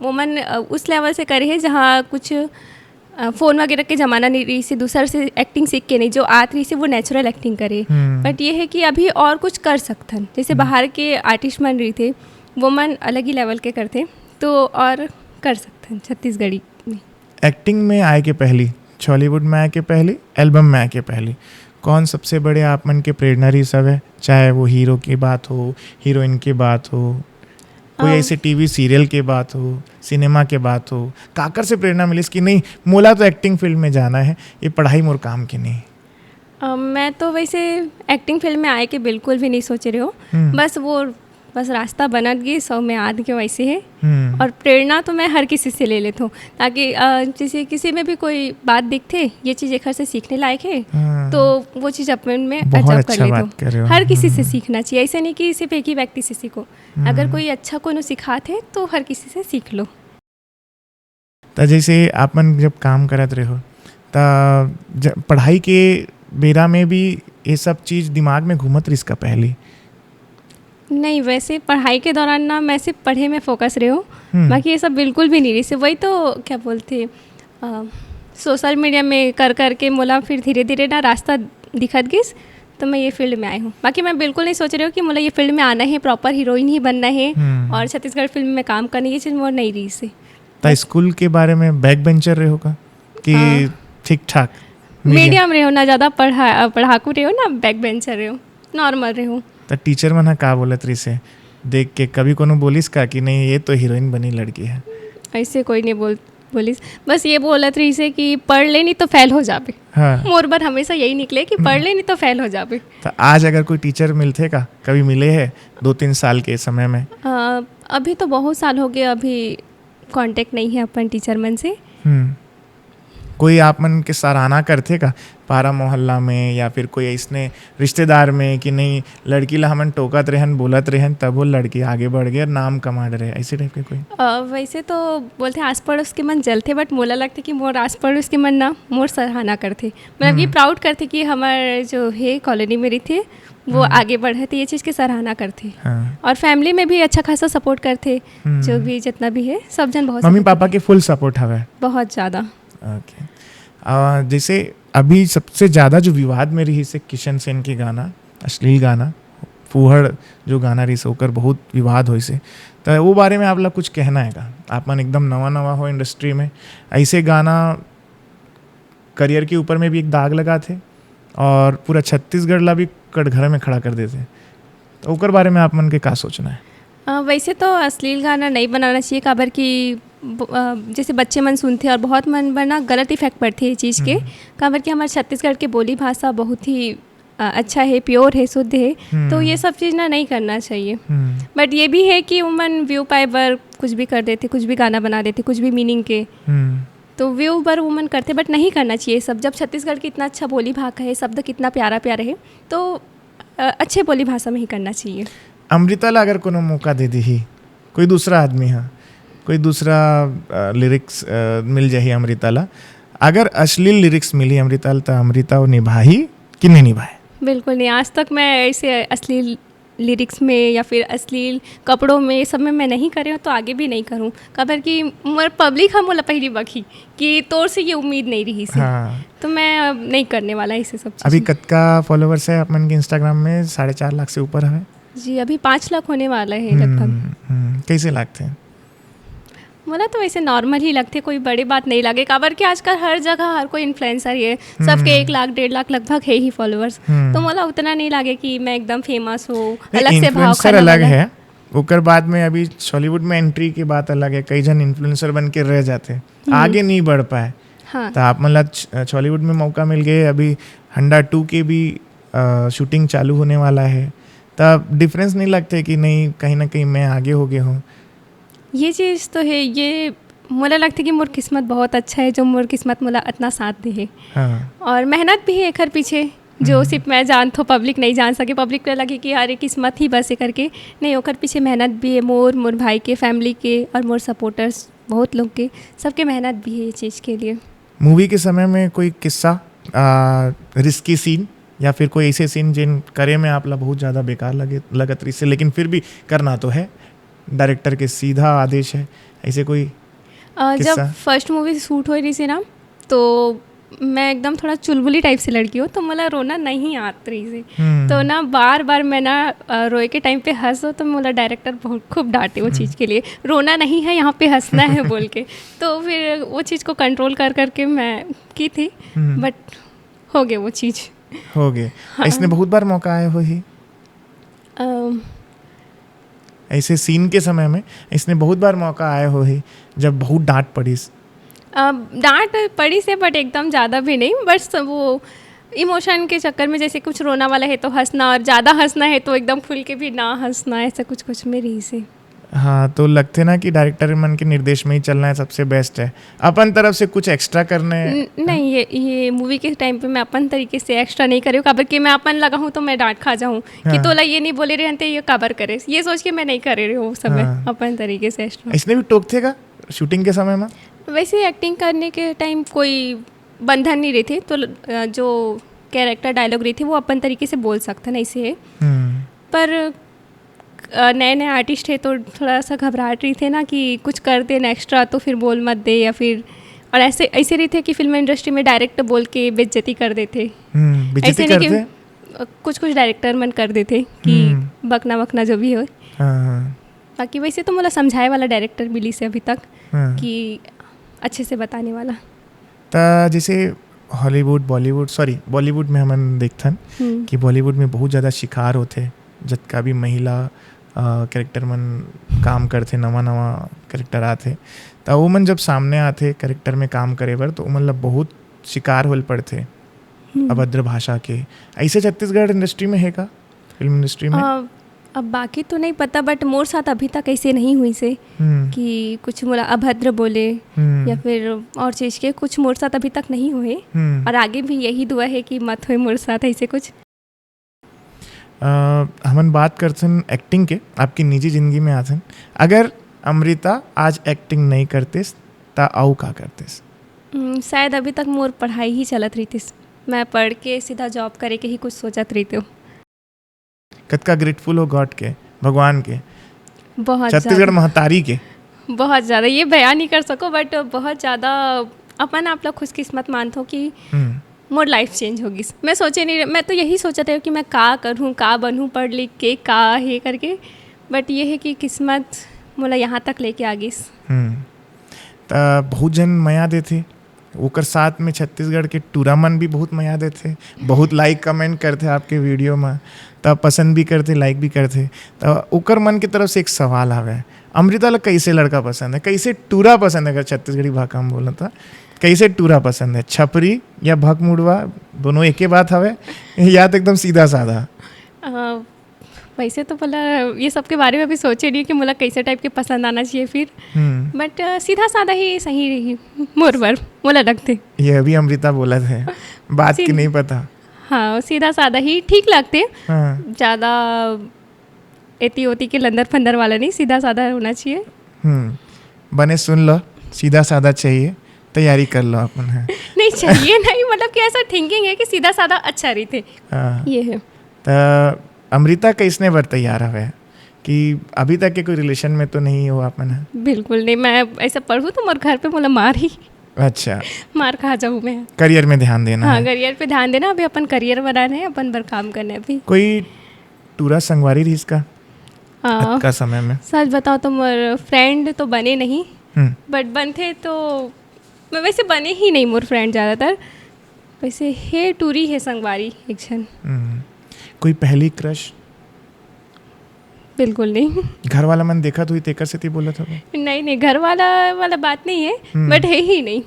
वो मन, अ, उस लेवल से करे है जहाँ कुछ, अ, फोन वगैरह के जमाना नहीं रहिस हे, दूसर से एक्टिंग सीख के नहीं, जो आत रहिस हे वो नेचुरल एक्टिंग करे। हम्म। बट ये है कि अभी और कुछ कर सकथन, जैसे हम्म। बाहर के आर्टिस्ट मन रहिथे, वो मन अलग ही लेवल के करथे, तो और कर सकथन छत्तीसगढ़ी में। एक्टिंग में आए के पहली, छॉलीवुड में आए के पहली, एल्बम में आए के पहली, कौन सबसे बड़े आप मन के प्रेरणा रहिस हवे? चाहे वो हीरो की बात हो, हीरोइन की बात हो, कोई अम, ऐसे टीवी सीरियल के बात हो, सिनेमा के बात हो, काकर से प्रेरणा मिलिस कि नहीं, मोला तो एक्टिंग फील्ड में जाना है, ये पढ़ाई मोर काम के नहीं? अम, मैं तो वैसे एक्टिंग फील्ड में आए के बिल्कुल भी नहीं सोचे रहे हो। हम्म। बस वो, बस रास्ता बनत गिस अउ मैं आत गेंव वैसे है। हम्म। और प्रेरणा तो मैं हर किसी से ले लेथों, ताकि, अ, जैसे किसी में भी कोई बात दिखथे, ये चीज़ एकर से सीखने लायक है, हाँ। तो वो चीज़ अपन में बहुत एडॉप्ट कर अच्छा लेथों। बात कर रहे हो। हर किसी से हम्म। सीखना चाहिए, ऐसे नहीं कि सिर्फ एक ही व्यक्ति से सीखो। अगर हम्म। कोई अच्छा कोनो सिखात है, तो हर किसी से सीख लो। त जैसे आप मन जब काम करत रहे हो, त ज-, पढ़ाई के बेरा में भी ये सब चीज दिमाग में घूमत रहिस का पहली? नहीं, वैसे पढ़ाई के दौरान ना मैं सिर्फ पढ़े में फोकस रहे हूँ। हम्म। बाकी ये सब बिल्कुल भी नहीं रहिस। वही तो क्या बोलथे, सोशल मीडिया में कर करके मोला फिर धीरे धीरे ना रास्ता दिखत गिस, तो मैं ये फील्ड में आई हूँ। बाकी मैं बिल्कुल नहीं सोच रही हूँ कि मोला ये फील्ड में आना है, प्रॉपर हीरोइन ही बनना है हम्म। और छत्तीसगढ़ फिल्म में काम करना, ये चीज़ मोर नहीं रहिस हे। त स्कूल के बारे में बैक बेंचर रहे हो का कि हाँ। ठीक ठाक? मीडियम रहे हो, ना ज़्यादा पढ़ा पढ़ाकू रहे हो ना बैक बेंचर रहे हो, नॉर्मल रहे हो। त टीचर मन ह का बोलत रहिस हे देख के? कभी कोनो बोलिस का कि नहीं, ये तो हीरोइन बनी लड़की है? ऐसे कोई नहीं बोल बोलिस। बस ये बोलत रहिस हे कि पढ़ ले, नहीं तो फेल हो जाबे। हाँ। मोर बर हमेशा यही निकले कि पढ़ ले, नहीं तो फेल हो जाबे। त आज अगर कोई टीचर मिलथे का, कभी मिले है दो तीन साल के समय में? अ, अभी तो बहुत साल हो गए, अभी कांटेक्ट नहीं है अपन टीचर मन से। हम्म। कोई आप मन के सराहना करथे का पारा मोहल्ला में या फिर कोई ऐसने रिश्तेदार में कि नहीं, लड़की ला हमन टोकत रहन, बोलत रहन, तब वो लड़की आगे बढ़ गई और नाम कमा रहे, ऐसे टाइप के कोई? अ, वैसे तो बोलते हैं आस पड़ोस के मन जलते, बट मोला लगता कि मोर आस पड़ोस के मन ना मोर सराहना करते, मतलब कि हम्म। प्राउड करते कि हमारे जो है कॉलोनी में रहिथे वो हम्म। आगे बढ़े, तो ये चीज़ की सराहना करते। हाँ। और फैमिली में भी अच्छा खासा सपोर्ट करते, हम्म। जो भी जितना भी है सब जन बहुत मम्मी support पापा के फुल सपोर्ट हवे। बहुत ज़्यादा। ओके। आ, जैसे अभी सबसे ज़्यादा जो विवाद में रहिस हे किशन सेन के गाना, अश्लील गाना, फूहड़ जो गाना रहिस हे, ओकर बहुत विवाद होइस हे। त वो बारे में आप ला कुछ कहना है का? आप मन एकदम नवा नवा हो इंडस्ट्री में, ऐसे गाना करियर के ऊपर में भी एक दाग लगाथे और पूरा छत्तीसगढ़ ला भी कटघरे में खड़ा कर देथे। त ओकर बारे में आप मन के का सोचना है? अ, वैसे तो अश्लील गाना नहीं बनाना चाहिए, काबर कि ब-, अ, जैसे बच्चे मन सुनथे और बहुत मन बर ना गलत इफेक्ट पड़थे ये चीज़ के, हम्म। काबर कि हमारे छत्तीसगढ़ के बोली भाषा बहुत ही, अ, अच्छा है, प्योर है, शुद्ध है, हम्म। तो ये सब चीज़ ना नहीं करना चाहिए। हम्म। बट ये भी है कि उमन व्यू पाए बर कुछ भी कर देथे, कुछ भी गाना बना देथे, कुछ भी मीनिंग के, हम्म। तो व्यू बर उमन करथे, बट नहीं करना चाहिए ये सब। जब छत्तीसगढ़ की इतना अच्छा बोली भाखा है, शब्द कितना प्यारा प्यारा है, तो अ, अच्छे बोली भाषा में ही करना चाहिए। अमृता ला अगर कोनो मौका दे दिही, कोई दूसरा आदमी हा, कोई दूसरा, अ, लिरिक्स, अ, मिल जाही अमृता ला, अगर अश्लील लिरिक्स मिली अमृता ला, त अमृता वो निभाही कि नहीं निभाए? बिल्कुल नहीं, आज तक मैं ऐसे अश्लील लिरिक्स में या फिर अश्लील कपड़ों में, ये सब में मैं नहीं करे हूँ, तो आगे भी नहीं करूँ, काबर कि मोर पब्लिक हा मोला पहली बखी कि तोर से ये उम्मीद नहीं रहिस हे। हाँ। तो मैं अब नहीं करने वाला ऐसे सब चीज़। अभी कतका फॉलोअर्स है आप मन के इंस्टाग्राम में? साढ़े चार लाख से ऊपर हवे। जी, अभी पाँच लाख होने वाला है लगभग। हम्म, हम्म, कैसे लागथे? मोला तो वैसे नॉर्मल ही लगथे, कोई बड़ी बात नहीं लगे, काबर कि आजकल हर जगह हर कोई इन्फ्लुएंसर ही है, सबके हम्म। एक लाख डेढ़ लाख लगभग है ही फॉलोअर्स। हम्म। तो मोला उतना नहीं लगे कि मैं एकदम फेमस हूँ, नहीं, अलग से भाव इन्फ्लुएंसर खाने अलग वाला। है, ओकर बाद में अभी छॉलीवुड में एंट्री की बात अलग है, कई जन इन्फ्लुएंसर बन के रह जाते, हम्म। आगे नहीं बढ़ पाए। हाँ। तो आप मतलब छ-, छॉलीवुड में मौका मिल गए, अभी हंडा टू के भी, अ, शूटिंग चालू होने वाला है, तब डिफरेंस नहीं लगते कि नहीं, कहीं ना कहीं मैं आगे हो गया हूँ? ये चीज़ तो है, ये मोला लगता है कि मोर किस्मत बहुत अच्छा है, जो मोर किस्मत मोला इतना साथ दे है। हाँ। और मेहनत भी है एकर पीछे, जो हम्म। सिर्फ मैं जानत हूँ, पब्लिक नहीं जान सके। पब्लिक के लगे कि अरे किस्मत ही बस है करके, नहीं, ओकर पीछे मेहनत भी है मोर, मोर भाई के, फैमिली के और मोर सपोर्टर्स बहुत लोग के, सबके मेहनत भी है ये चीज़ के लिए। मूवी के समय में कोई किस्सा, आ, रिस्की सीन या फिर कोई ऐसे सीन जिन करे में आप ला बहुत ज़्यादा बेकार लगे, लगत रहिस हे, लेकिन फिर भी करना तो है, डायरेक्टर के सीधा आदेश है, ऐसे कोई? अ, जब किस्सा? फर्स्ट मूवी शूट हो रही थी ना, तो मैं एकदम थोड़ा चुलबुली टाइप से लड़की हूँ, तो मोला रोना नहीं आत रहिस हे। हम्म। तो ना बार बार मैं ना, अ, रोए के टाइम पे हंसो तो मोला डायरेक्टर बहुत खूब डांटे वो चीज़ के लिए, "रोना नहीं है, यहाँ पे हंसना है" बोल के। तो फिर वो चीज़ को कंट्रोल कर करके मैं की थी, हम्म। बट हो गया वो चीज़। हो गए। हाँ। इसने बहुत बार मौका आया हो ही? अम, ऐसे सीन के समय में इसने बहुत बार मौका आया हो ही, जब बहुत डांट पड़ीस? अ, डांट पड़ीस हे, बट एकदम ज़्यादा भी नहीं, बस वो इमोशन के चक्कर में, जैसे कुछ रोना वाला है तो हंसना, और ज़्यादा हंसना है तो एकदम खुल के भी ना हंसना, ऐसा कुछ कुछ में रहिस हे। हाँ, तो लगथे ना कि डायरेक्टर मन के निर्देश में ही चलना है, सबसे बेस्ट है। अपन तरफ से कुछ एक्स्ट्रा करने न-, नहीं, ये, ये मूवी के टाइम पे मैं अपन तरीके से एक्स्ट्रा नहीं करे हूँ, काबर कि मैं अपन लगा हूँ तो मैं डांट खा जाऊँ कि हाँ। तोला ये नहीं बोले रहते, ये काबर करे, ये सोच के मैं नहीं करे रही हूँ उस समय हाँ। अपन तरीके से एक्स्ट्रा। इसने भी टोकथे का शूटिंग के समय में? वैसे एक्टिंग करने के टाइम कोई बंधन नहीं रहते, तो ल-, अ, जो कैरेक्टर डायलॉग रहिथे, वो अपन तरीके से बोल सकथन, ऐसे हे। हम्म। पर अ, नए-नए आर्टिस्ट हे, तो थोड़ा सा घबराहट रहिथे ना कि कुछ कर देन एक्स्ट्रा, तो फिर बोल मत दे, या फिर, और ऐसे, ऐसे रहिथे कि फिल्म इंडस्ट्री में डायरेक्ट बोल के बेइज्जती कर देथे। हम्म, बेइज्जती ऐसे नहीं कि करथे? अ, कुछ-कुछ डायरेक्टर मन कर देथे कि हम्म। बकना, बकना जो भी हो। हाँ, हाँ। बाकी वैसे तो मोला समझाए वाला डायरेक्टर मिलिस हे अभी तक हाँ। कि अच्छे से बताने वाला। त जैसे हॉलीवुड, बॉलीवुड, सॉरी, बॉलीवुड में हमन देखथन हम्म। कि बॉलीवुड में बहुत ज़्यादा शिकार होथे, जतका भी महिला, अ, कैरेक्टर मन काम करथे, नवा-नवा कैरेक्टर आथे, त वो मन जब सामने आथे कैरेक्टर में काम करे बर, तो ओमन ला बहुत शिकार होल पड़थे हम्म। अभद्र भाषा के। ऐसे छत्तीसगढ़ इंडस्ट्री में हे का, फिल्म इंडस्ट्री में? अ, अब बाकी तो नहीं पता, बट मोर साथ अभी तक ऐसे नहीं हुई से हम्म, कि कुछ मोला अभद्र बोले हम्म, या फिर और चीज़ के, कुछ मोर साथ अभी तक नहीं हुए। हम्म। और आगे भी यही दुआ है कि मत होए मोर साथ ऐसे कुछ। अ, हमन बात करथन एक्टिंग के, आपकी निजी जिंदगी में आथन। अगर अमृता आज एक्टिंग नहीं करतिस, त अउ का करतिस? हम्म, शायद अभी तक मोर पढ़ाई ही चलत रहितिस। मैं पढ़ के सीधा जॉब करे के ही कुछ सोचत रहितेव। कतका ग्रेटफुल हो गॉड के, भगवान के, बहुत छत्तीसगढ़ ज़्यादा। महतारी के। बहुत ज़्यादा, ये बयान नहीं कर सको, बट बहुत ज़्यादा अपन आप ला खुशकिस्मत मानथो कि हम्म, मोर लाइफ चेंज हो गिस। मैं सोचे नहीं, मैं तो यही सोचत रहे कि मैं का करूँ, का बनूँ, पढ़ लिख के का हे करके, बट ये है कि किस्मत मोला यहाँ तक लेके आ गिस। हम्म। त बहुत जन मया देथे, ओकर साथ में छत्तीसगढ़ के टूरा मन भी बहुत मया देथे, बहुत लाइक कमेंट करथे आपके वीडियो में, त पसंद भी करथे, लाइक भी करथे। त ओकर मन के तरफ से एक सवाल हवे, अमृता ला कैसे लड़का पसंद है, कैसे टूरा पसंद है? अगर छत्तीसगढ़ी भाखा में बोलना त कैसे टूरा पसंद है, छपरी या भकमुड़वा? दोनों एके बात हवे या तो एकदम सीधा साधा? अ, वैसे तो बोला, ये सब के बारे में अभी सोचे नहीं कि मोला कैसे टाइप के पसंद आना चाहिए फिर, हम्म, बट सीधा साधा ही सही रही मोर बर, मोला लगथे। ये अभी अमृता बोलत हे, बात की सीध- नहीं पता। हाँ, सीधा साधा ही ठीक लगथे। हाँ। ज़्यादा एती ओती के लंदर फंदर वाला नहीं, सीधा साधा होना चाहिए। हम्म, बने सुन लो, सीधा साधा चाहिए, तैयारी कर लो अपन है। नहीं चाहिए नहीं, मतलब कि ऐसा थिंकिंग है कि सीधा साधा अच्छा रहिथे, हाँ। ये है। त अमृता कैसने बर तैयार हवे कि अभी तक के कोई रिलेशन में तो नहीं हो अपन है? बिल्कुल नहीं, मैं ऐसा पढ़ूँ तो मोर घर पे मोला मार ही, अच्छा, मार खा जाऊँ मैं। करियर में ध्यान देना हाँ, है। करियर पे ध्यान देना, अभी अपन करियर बनाना है, अपन बर काम करना है अभी। कोई टूरा संगवारी रहिस का? हाँ, अतका समय में? सच बताओ तो मोर फ्रेंड तो बने नहीं, हम्म, बट बनथे तो मैं वैसे बने ही नहीं मोर फ्रेंड ज़्यादातर, वैसे हे टूरी हे संगवारी एक झन। हम्म। कोई पहली क्रश? बिल्कुल नहीं। घर वाला मन देखत हुई तेकर सेती बोलत हवे? नहीं नहीं, घर वाला वाला बात नहीं है, हम्म। बट है ही नहीं।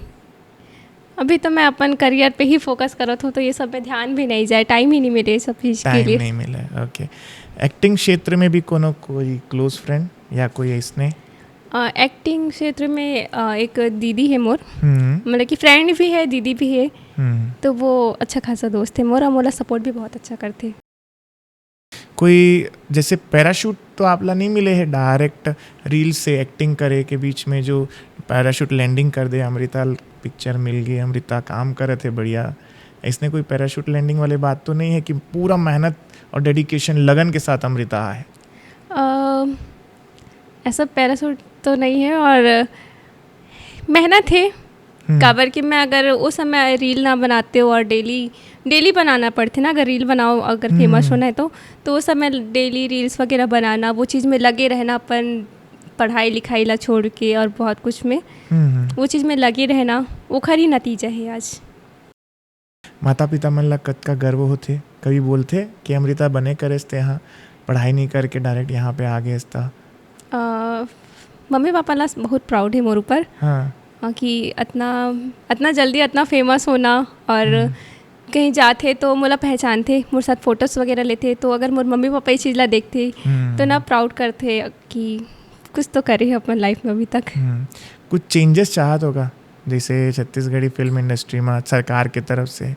अभी तो मैं अपन करियर पे ही फोकस करत हूँ, तो ये सब में ध्यान भी नहीं जाए, टाइम ही नहीं मिले ये सब चीज़ के टाइम लिए। नहीं मिले, ओके। एक्टिंग क्षेत्र में भी कोनो कोई क्लोज फ्रेंड या कोई ऐसने? अ, एक्टिंग क्षेत्र में अ, एक दीदी है मोर, हम्म, मतलब कि फ्रेंड भी है, दीदी भी है, हम्म। तो वो अच्छा खासा दोस्त है मोर, और मोला सपोर्ट भी बहुत अच्छा करथे। कोई जैसे पैराशूट तो आप ला नहीं मिले है, डायरेक्ट रील से एक्टिंग करे के बीच में जो पैराशूट लैंडिंग कर दे, अमृता पिक्चर मिल गई, अमृता काम करत हे बढ़िया, ऐसने कोई पैराशूट लैंडिंग वाले बात तो नहीं है कि पूरा मेहनत और डेडिकेशन, लगन के साथ अमृता आए? अ, ऐसा पैराशूट तो नहीं है, और मेहनत है, हम्म। काबर कि मैं अगर उस समय रील ना बनाते हो और डेली, डेली बनाना पड़ते ना, अगर रील बनाओ, अगर फेमस हम्म। होना है तो, तो उस समय डेली रील्स वगैरह बनाना, वो चीज़ में लगे रहना, अपन पढ़ाई लिखाई ला छोड़ के और बहुत कुछ में हम्म, हम्म। वो चीज़ में लगे रहना, ओखर ही नतीजा है आज। माता पिता मन ला कतका गर्व होथे, कभी बोलथे कि अमृता बने करेस तेहा, पढ़ाई नहीं करके डायरेक्ट यहाँ पे आ गेस त? अ, मम्मी पापा ला बहुत प्राउड है मोर ऊपर, हाँ। अ, कि अतना, अतना जल्दी अतना फेमस होना, और हम्म। कहीं जाथे तो मोला पहचानथे, मोर साथ फोटोज वगैरह लेथे, तो अगर मोर मम्मी पापा ये चीज़ ला देखथे हम्म। तो ना प्राउड करथे कि कुछ तो करे है अपन लाइफ में अभी तक। हम्म। कुछ चेंजेस चाहत होगा, जैसे छत्तीसगढ़ी फिल्म इंडस्ट्री में सरकार के तरफ से? अ,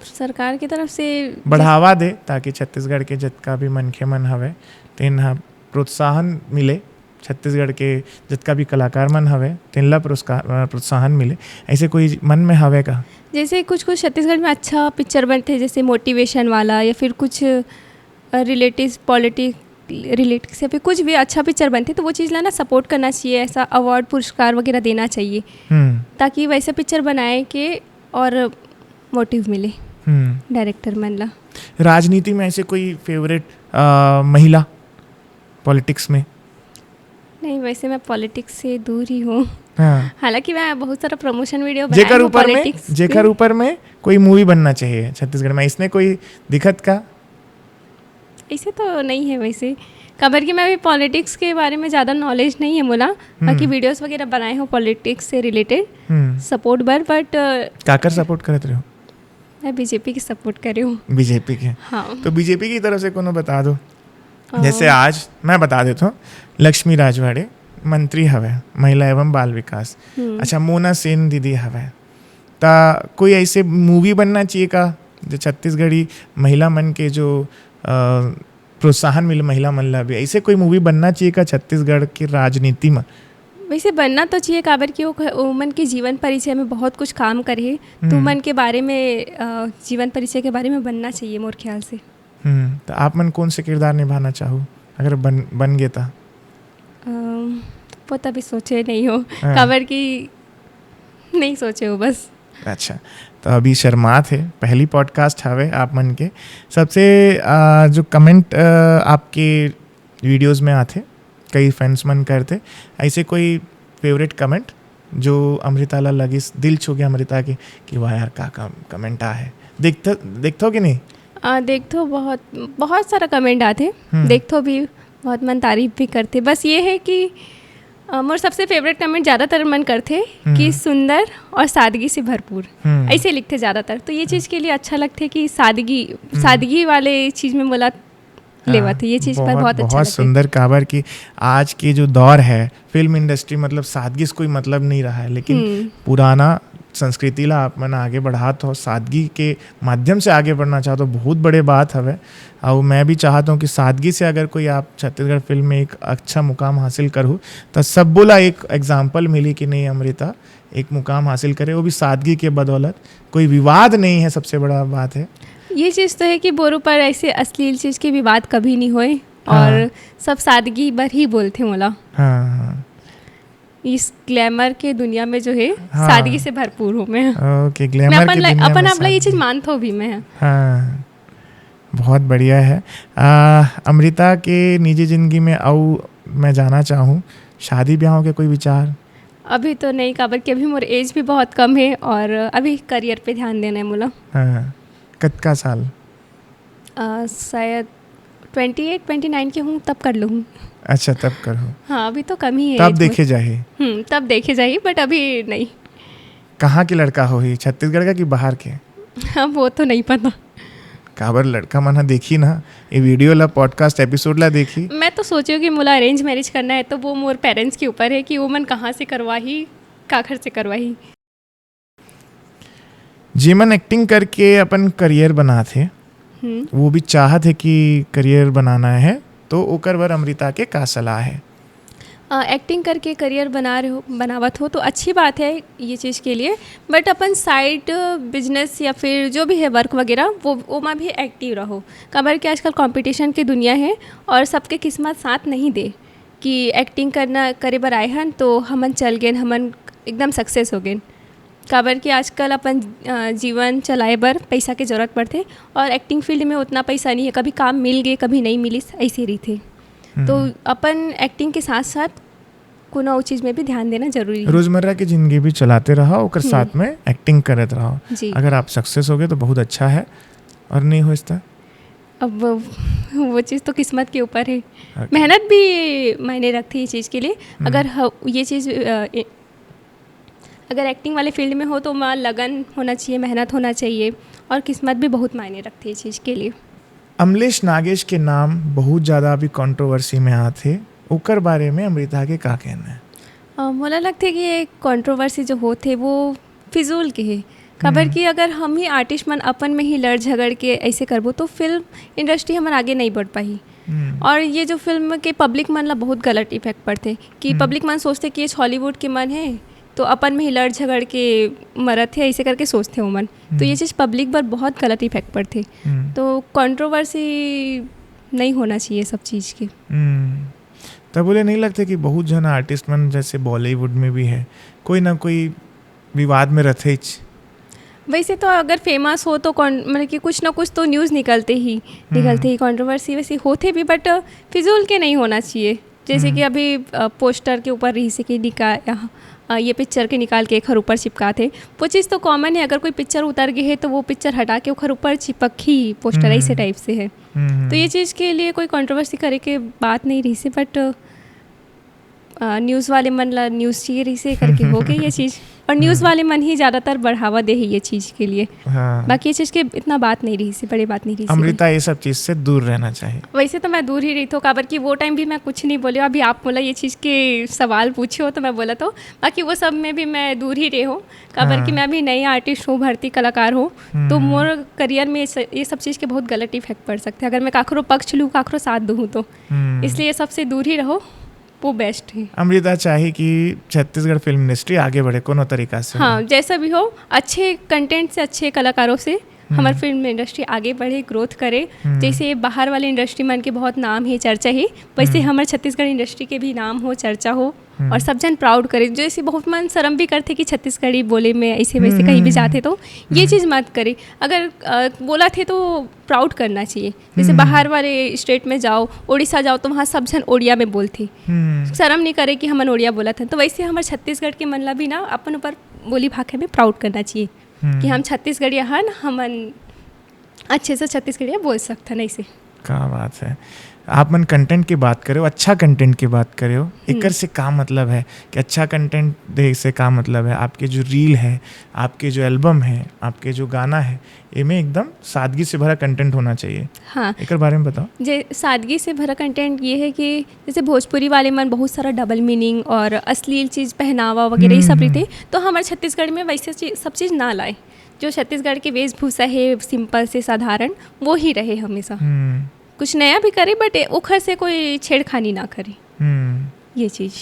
सरकार की तरफ से बढ़ावा दे, ताकि छत्तीसगढ़ के जतका भी मनखे मन हवे, तेन ह प्रोत्साहन मिले छत्तीसगढ़ के जतका भी कलाकार मन हवे, तेन ला पुरस्कार, अ, प्रोत्साहन मिले, ऐसे कोई मन में हवे का? जैसे कुछ-कुछ छत्तीसगढ़ में अच्छा पिक्चर बनथे, जैसे मोटिवेशन वाला या फिर कुछ, अ, रिलेटिव पॉलिटिक, रिलेटिव से भी कुछ भी अच्छा पिक्चर बनथे, तो वो चीज़ ला ना सपोर्ट करना चाहिए, ऐसा अवार्ड, पुरस्कार वगैरह देना चाहिए, हम्म। ताकि वैसे पिक्चर बनाए के और मोटिव मिले हम्म। डायरेक्टर मन ला। राजनीति में ऐसे कोई फेवरेट, अ, महिला पॉलिटिक्स में? नहीं, वैसे मैं पॉलिटिक्स से दूर ही हूँ। हाँ। हालांकि मैं बहुत सारा प्रमोशन वीडियो बनाए जेकर हूँ ऊपर में, पॉलिटिक्स जेकर के। ऊपर में कोई मूवी बनना चाहिए छत्तीसगढ़ में, इसने कोई दिखत का? ऐसे तो नहीं है वैसे, काबर कि मैं अभी पॉलिटिक्स के बारे में ज़्यादा नॉलेज नहीं है मोला। बाकी हम्म। वीडियोस वगैरह बनाए हूँ पॉलिटिक्स से रिलेटेड, हम्म। सपोर्ट बर, बट, अ, काकर सपोर्ट करत रहे हो? मैं बीजेपी की सपोर्ट करे हूँ। बीजेपी के? हाँ। तो बीजेपी की तरफ से कोनो बता दो। अ, जैसे आज मैं बता देता हूँ, लक्ष्मी राजवाड़े मंत्री हवे, महिला एवं बाल विकास। हम्म। अच्छा, मोना सेन दीदी हवे, ता कोई ऐसे मूवी बनना चाहिए का, जो छत्तीसगढ़ी महिला मन के जो, अ, प्रोत्साहन मिले महिला मन ला भी, ऐसे कोई मूवी बनना चाहिए का छत्तीसगढ़ के राजनीति में? वैसे बनना तो चाहिए, काबर कि वो ख-, उमन के जीवन परिचय में बहुत कुछ काम करे हे, तो हम्म। उमन के बारे में, अ, जीवन परिचय के बारे में बनना चाहिए मोर ख्याल से। हम्म, तो आप मन कौन से किरदार निभाना चाहो, अगर बन, बन गे ता? अम, वो तो अभी सोचे नहीं हो, हाँ। काबर कि नहीं सोचे हो बस। अच्छा, तो अभी शर्मात हे, पहली पॉडकास्ट हवे आप मन के। सबसे, आ, जो कमेंट, आ, आपके वीडियोज़ में आथे, कई फैंस मन करथे, ऐसे कोई फेवरेट कमेंट जो अमृता ला लगिस, दिल छू गया अमृता के कि वाह यार, का कम-, कमेंट आ हे? देखत, देखथो कि नहीं? आ, देखथो, बहुत, बहुत सारा कमेंट आथे, हम्म। देखथो भी, बहुत मन तारीफ भी करथे। बस ये है कि, अ, मोर सबसे फेवरेट कमेंट ज़्यादातर मन करथे हम्म। कि सुंदर और सादगी से भरपूर, हम्म। ऐसे लिखथे ज़्यादातर। तो ये चीज़ के लिए अच्छा लगथे कि सादगी, हम्म। सादगी वाले चीज़ में मोला हाँ, लेवत हे। ये चीज़ पर बहुत, बहुत अच्छा बहुत लगथे। सुंदर, काबर कि आज के जो दौर है, फिल्म इंडस्ट्री, मतलब, सादगी से कोई मतलब नहीं रहा है, लेकिन हम्म। पुराना संस्कृति ला आप मन आगे बढ़ात हो, सादगी के माध्यम से आगे बढ़ना चाहत हो, बहुत बड़े बात हवे। और मैं भी चाहता हूँ कि सादगी से अगर कोई आप छत्तीसगढ़ फिल्म में एक अच्छा मुकाम हासिल करहू, तो सब्बो ला एक एग्जाम्पल मिली कि नहीं, अमृता एक मुकाम हासिल करे, वो भी सादगी के बदौलत। कोई विवाद नहीं है, सबसे बड़ा बात है। ये चीज़ तो है कि बोर ऊपर ऐसे अश्लील चीज़ के विवाद कभी नहीं होए हाँ। और सब सादगी बर ही बोलथे मोला। हाँ, हाँ। इस ग्लैमर के दुनिया में जो है, हाँ। सादगी से भरपूर हूँ मैं। ओके, मैं ग्लैमर अपन के ला-, दुनिया अपन में आप ला ये सादगी। चीज़ मानथो भी मैं। हाँ, बहुत बढ़िया है। आ, अमृता के निजी जिंदगी में अउ मैं जानना चाहूँ, शादी ब्याह के कोई विचार? अभी तो नहीं, काबर कि अभी मोर एज भी बहुत कम है और अभी करियर पे ध्यान देना है मोला। हाँ, कतका साल? अ, शायद ट्वेंटी एट, ट्वेंटी नाइन के हूँ, तब कर लूँ। अच्छा, तब करहू। हाँ, अभी तो कम ही है तब एज में। देखे जाही। हम्म, तब देखे जाही, बट अभी नहीं। कहाँ के लड़का होही, छत्तीसगढ़ का कि बाहर के? अब वो तो नहीं पता। काबर लड़का मन ह देखही ना, ये वीडियो ला, पॉडकास्ट एपिसोड ला देखही। मैं तो सोचे हूँ कि मोला अरेंज मैरिज करना है, तो वो मोर पेरेंट्स के ऊपर है कि वो मन कहाँ से करवाही, काखर से करवाही। जेमन एक्टिंग करके अपन करियर बनात हे, हम्म। वो भी चाहत हे कि करियर बनाना है, तो ओकर बर अमृता के का सलाह है? अ, एक्टिंग करके करियर बना रहे हो, बनावत हो, तो अच्छी बात है ये चीज़ के लिए, बट अपन साइड बिजनेस या फिर जो भी है वर्क वगैरह, वो, ओमा भी एक्टिव रहो। काबर कि आजकल कॉम्पिटिशन की दुनिया है और सबके किस्मत साथ नहीं दे कि एक्टिंग करना, करे बर आए हन, तो हमन चल गेन, हमन एकदम सक्सेस हो गेन। काबर कि आजकल अपन, अ, जीवन चलाए बर पैसा के जरूरत पड़थे और एक्टिंग फील्ड में उतना पैसा नहीं है, कभी काम मिल गे, कभी नहीं मिलिस, ऐसे रहिथे। हम्म। तो अपन एक्टिंग के साथ-साथ कोनो अउ चीज में भी ध्यान देना जरूरी है। रोजमर्रा के जिंदगी भी चलाते रहा, ओकर हम्म। साथ में एक्टिंग करत रहा। जी। अगर आप सक्सेस हो गए तो बहुत अच्छा है, और नहीं हो इस तरह? अब वो चीज तो किस्मत के ऊपर है। ओके। मेहनत भी मायने रखती है इस चीज के लिए। हम्म। अगर ह-, ये चीज, अ, ए-, अगर एक्टिंग वाले फील्ड में हो तो ओमा लगन होना चाहिए, मेहनत होना चाहिए, और किस्मत भी बहुत मायने रखती है इस चीज के लिए। अमलेश नागेश के नाम बहुत ज्यादा अभी कंट्रोवर्सी में आत हे, ओकर बारे में अमृता के का कहना है? अ, मोला लगथे कि ये कंट्रोवर्सी जो होत हे, वो फिजूल के हे। काबर हम्म। कि अगर हम ही आर्टिस्ट मन अपन में ही लड़ झगड़ के ऐसे करबो, तो फिल्म इंडस्ट्री हमर आगे नहीं बढ़ पाही। हम्म। और ये जो फिल्म के पब्लिक मन ला बहुत गलत इफेक्ट पड़थे कि हम्म। पब्लिक मन सोचथे कि ये हॉलीवुड के मन हे, तो अपन में ही लड़ झगड़ के मरत हे, ऐसे करके सोचथे ओमन। तो ये हम्म। चीज़ पब्लिक बर बहुत गलत इफेक्ट पड़थे। हम्म। तो कंट्रोवर्सी नहीं होना चाहिए सब चीज़ के। हम्म। तब बोले नहीं लगते कि बहुत झन आर्टिस्ट मन जैसे बॉलीवुड में भी है, कोई ना कोई विवाद में रथेच? वैसे तो अगर फेमस हो तो कौन, मतलब कि कुछ ना कुछ तो न्यूज़ निकलते ही, निकलते हम्म। ही कंट्रोवर्सी वैसे होते भी, बट फिजूल के नहीं होना चाहिए। जैसे कि हम्म। अभी, अ, पोस्टर के ऊपर रही से कि निका-, यहाँ, अ, ये पिक्चर के निकाल के एखर ऊपर चिपकाथे, वो चीज़ तो कॉमन है। अगर कोई पिक्चर उतर गई है तो वो पिक्चर हटा के ओखर ऊपर चिपकही पोस्टर, ऐसे हम्म। टाइप से है। हम्म। तो ये चीज़ के लिए कोई कंट्रोवर्सी करे के बात नहीं रही से, बट अ, न्यूज़ वाले मन ला न्यूज़ चाहिए रही से करके हो गई ये चीज़। और न्यूज़ हम्म। वाले मन ही ज़्यादातर बढ़ावा दे ही ये चीज़ के लिए। हाँ। बाकी ये चीज़ के इतना बात नहीं रही से, बड़ी बात नहीं रही से। अमृता, ये सब चीज़ से दूर रहना चाहिए। वैसे तो मैं दूर ही रही थो, काबर कि वो टाइम भी मैं कुछ नहीं बोली। अभी आप बोला ये चीज़ के सवाल पूछे हो तो मैं बोला तो, बाकी वो सब में भी मैं दूर ही रही हूँ, काबर कि हाँ। मैं अभी नई आर्टिस्ट हूँ, भर्ती कलाकार हूँ, तो हम्म। मोर करियर में ये स-, ये सब चीज़ के बहुत गलत इफेक्ट पड़ सकते हैं अगर मैं काकरो पक्ष लूँ, काकरो साथ दूँ तो। हम्म। इसलिए ये सबसे दूर ही रहो, वो बेस्ट है। अमृता चाहे कि छत्तीसगढ़ फिल्म इंडस्ट्री आगे बढ़े कोनो तरीका से। हाँ, जैसा भी हो, अच्छे कंटेंट से, अच्छे कलाकारों से हमार हम्म। फिल्म इंडस्ट्री आगे बढ़े, ग्रोथ करे। हम्म। जैसे बाहर वाले इंडस्ट्री मन के बहुत नाम है, चर्चा है, वैसे हम्म। हमार छत्तीसगढ़ इंडस्ट्री के भी नाम हो, चर्चा हो हम्म। और सब जन प्राउड करे। जैसे बहुत मन शर्म भी करथे कि छत्तीसगढ़ी बोले में ऐसे वैसे हम्म, कहीं भी हम्म, जाथे तो ये हम्म। चीज़ मत करे। अगर, अ, बोला थे तो प्राउड करना चाहिए। जैसे हम्म। बाहर वाले स्टेट में जाओ, उड़ीसा जाओ तो वहाँ सब जन ओड़िया में बोलथे। हम्म। शर्म नहीं करे कि हमन ओड़िया बोलत हन। तो वैसे हमार छत्तीसगढ़ के मन ला भी ना अपन ऊपर बोली भाखा में प्राउड करना चाहिए हम्म। कि हम छत्तीसगढ़िया हन, हमन अच्छे से छत्तीसगढ़िया बोल सकथन ऐसे। क्या बात है। आप मन कंटेंट की बात करे हो, अच्छा कंटेंट की बात करे हो, हम्म। एकर से का मतलब है कि अच्छा कंटेंट दे से का मतलब है? आपके जो रील है, आपके जो एल्बम है, आपके जो गाना है, एमे एकदम सादगी से भरा कंटेंट होना चाहिए। हाँ। एकर बारे में बताओ। जे सादगी से भरा कंटेंट ये है कि जैसे भोजपुरी वाले मन बहुत सारा डबल मीनिंग और अश्लील चीज़, पहनावा वगैरह ये सब हम्म, रहिथे, तो हमारे छत्तीसगढ़ में वैसे चीज, सब चीज़ ना लाए। जो छत्तीसगढ़ के वेशभूषा है, सिंपल से साधारण, वो ही रहे हमेशा। हम्म। कुछ नया भी करे, बट ओखर से कोई छेड़खानी ना करे। हम्म। ये चीज़।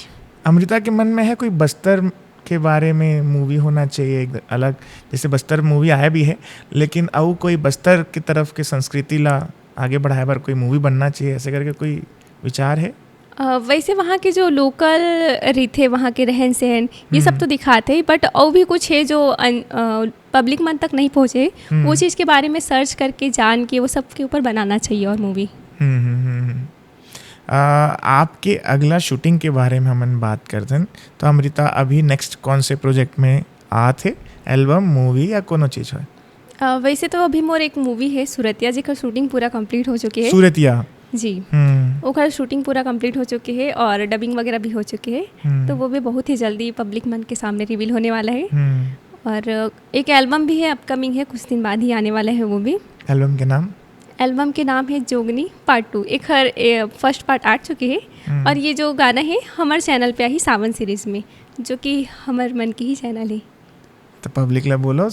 अमृता के मन में है कोई बस्तर के बारे में मूवी होना चाहिए, एक अलग, जैसे बस्तर मूवी आया भी है, लेकिन अउ कोई बस्तर की तरफ के संस्कृति ला आगे बढ़ाए बर कोई मूवी बनना चाहिए, ऐसे करके कोई विचार है? अ, वैसे वहाँ के जो लोकल रहिथे, वहाँ के रहन सहन, ये सब हम्म। तो दिखाते ही, बट और भी कुछ है जो अन-, अ, पब्लिक मन तक नहीं पहुँचे, हम्म। वो चीज़ के बारे में सर्च करके, जान के, वो सब के ऊपर बनाना चाहिए और मूवी। हम्म, हम्म, हम्म, हम्म। अ, आपके अगला शूटिंग के बारे में हमन बात करथन, तो अमृता अभी नेक्स्ट कौन से प्रोजेक्ट में आत हे, एल्बम, मूवी या कोनो चीज़ होय? अ, वैसे तो अभी मोर एक मूवी है सुरतिया, जेकर शूटिंग पूरा कंप्लीट हो चुके है। सुरतिया? जी। हम्म। ओकर शूटिंग पूरा कंप्लीट हो चुके है और डबिंग वगैरह भी हो चुके है। हम्म। तो वो भी बहुत ही जल्दी पब्लिक मन के सामने रिवील होने वाला है। हम्म। और एक एल्बम भी है, अपकमिंग है, कुछ दिन बाद ही आने वाला है वो भी। एल्बम के नाम? एल्बम के नाम है जोगनी पार्ट टू। एखर, ए, फर्स्ट पार्ट आ चुके है। हम्म। और ये जो गाना है, हमर चैनल पे आही सावन सीरीज में, जो कि हमर मन के ही चैनल है। तो पब्लिक ला बोलो,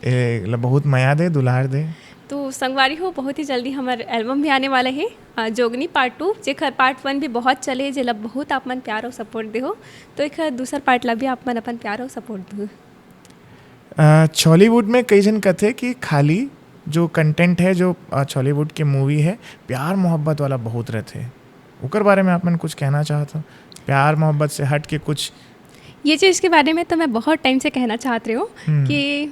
ए, ला बहुत मया दे, दुलार दे। तो संगवारी हो, बहुत ही जल्दी हमर एल्बम भी आने वाला है, अ, जोगनी पार्ट टू, जेकर पार्ट वन भी बहुत चले, जेला बहुत आप मन प्यार और सपोर्ट दे हो, तो एकर दूसर पार्ट ला भी आप मन अपन प्यार और सपोर्ट दो। अ, छॉलीवुड में कई झन कथे कि खाली जो कंटेंट है, जो, अ, छॉलीवुड के मूवी है, प्यार मोहब्बत वाला बहुत रहथे। ओकर बारे में आप मन कुछ कहना चाहत हो? प्यार मोहब्बत से हट के कुछ? ये चीज़ के बारे में तो मैं बहुत टाइम से कहना चाहत रही हूँ हम्म। कि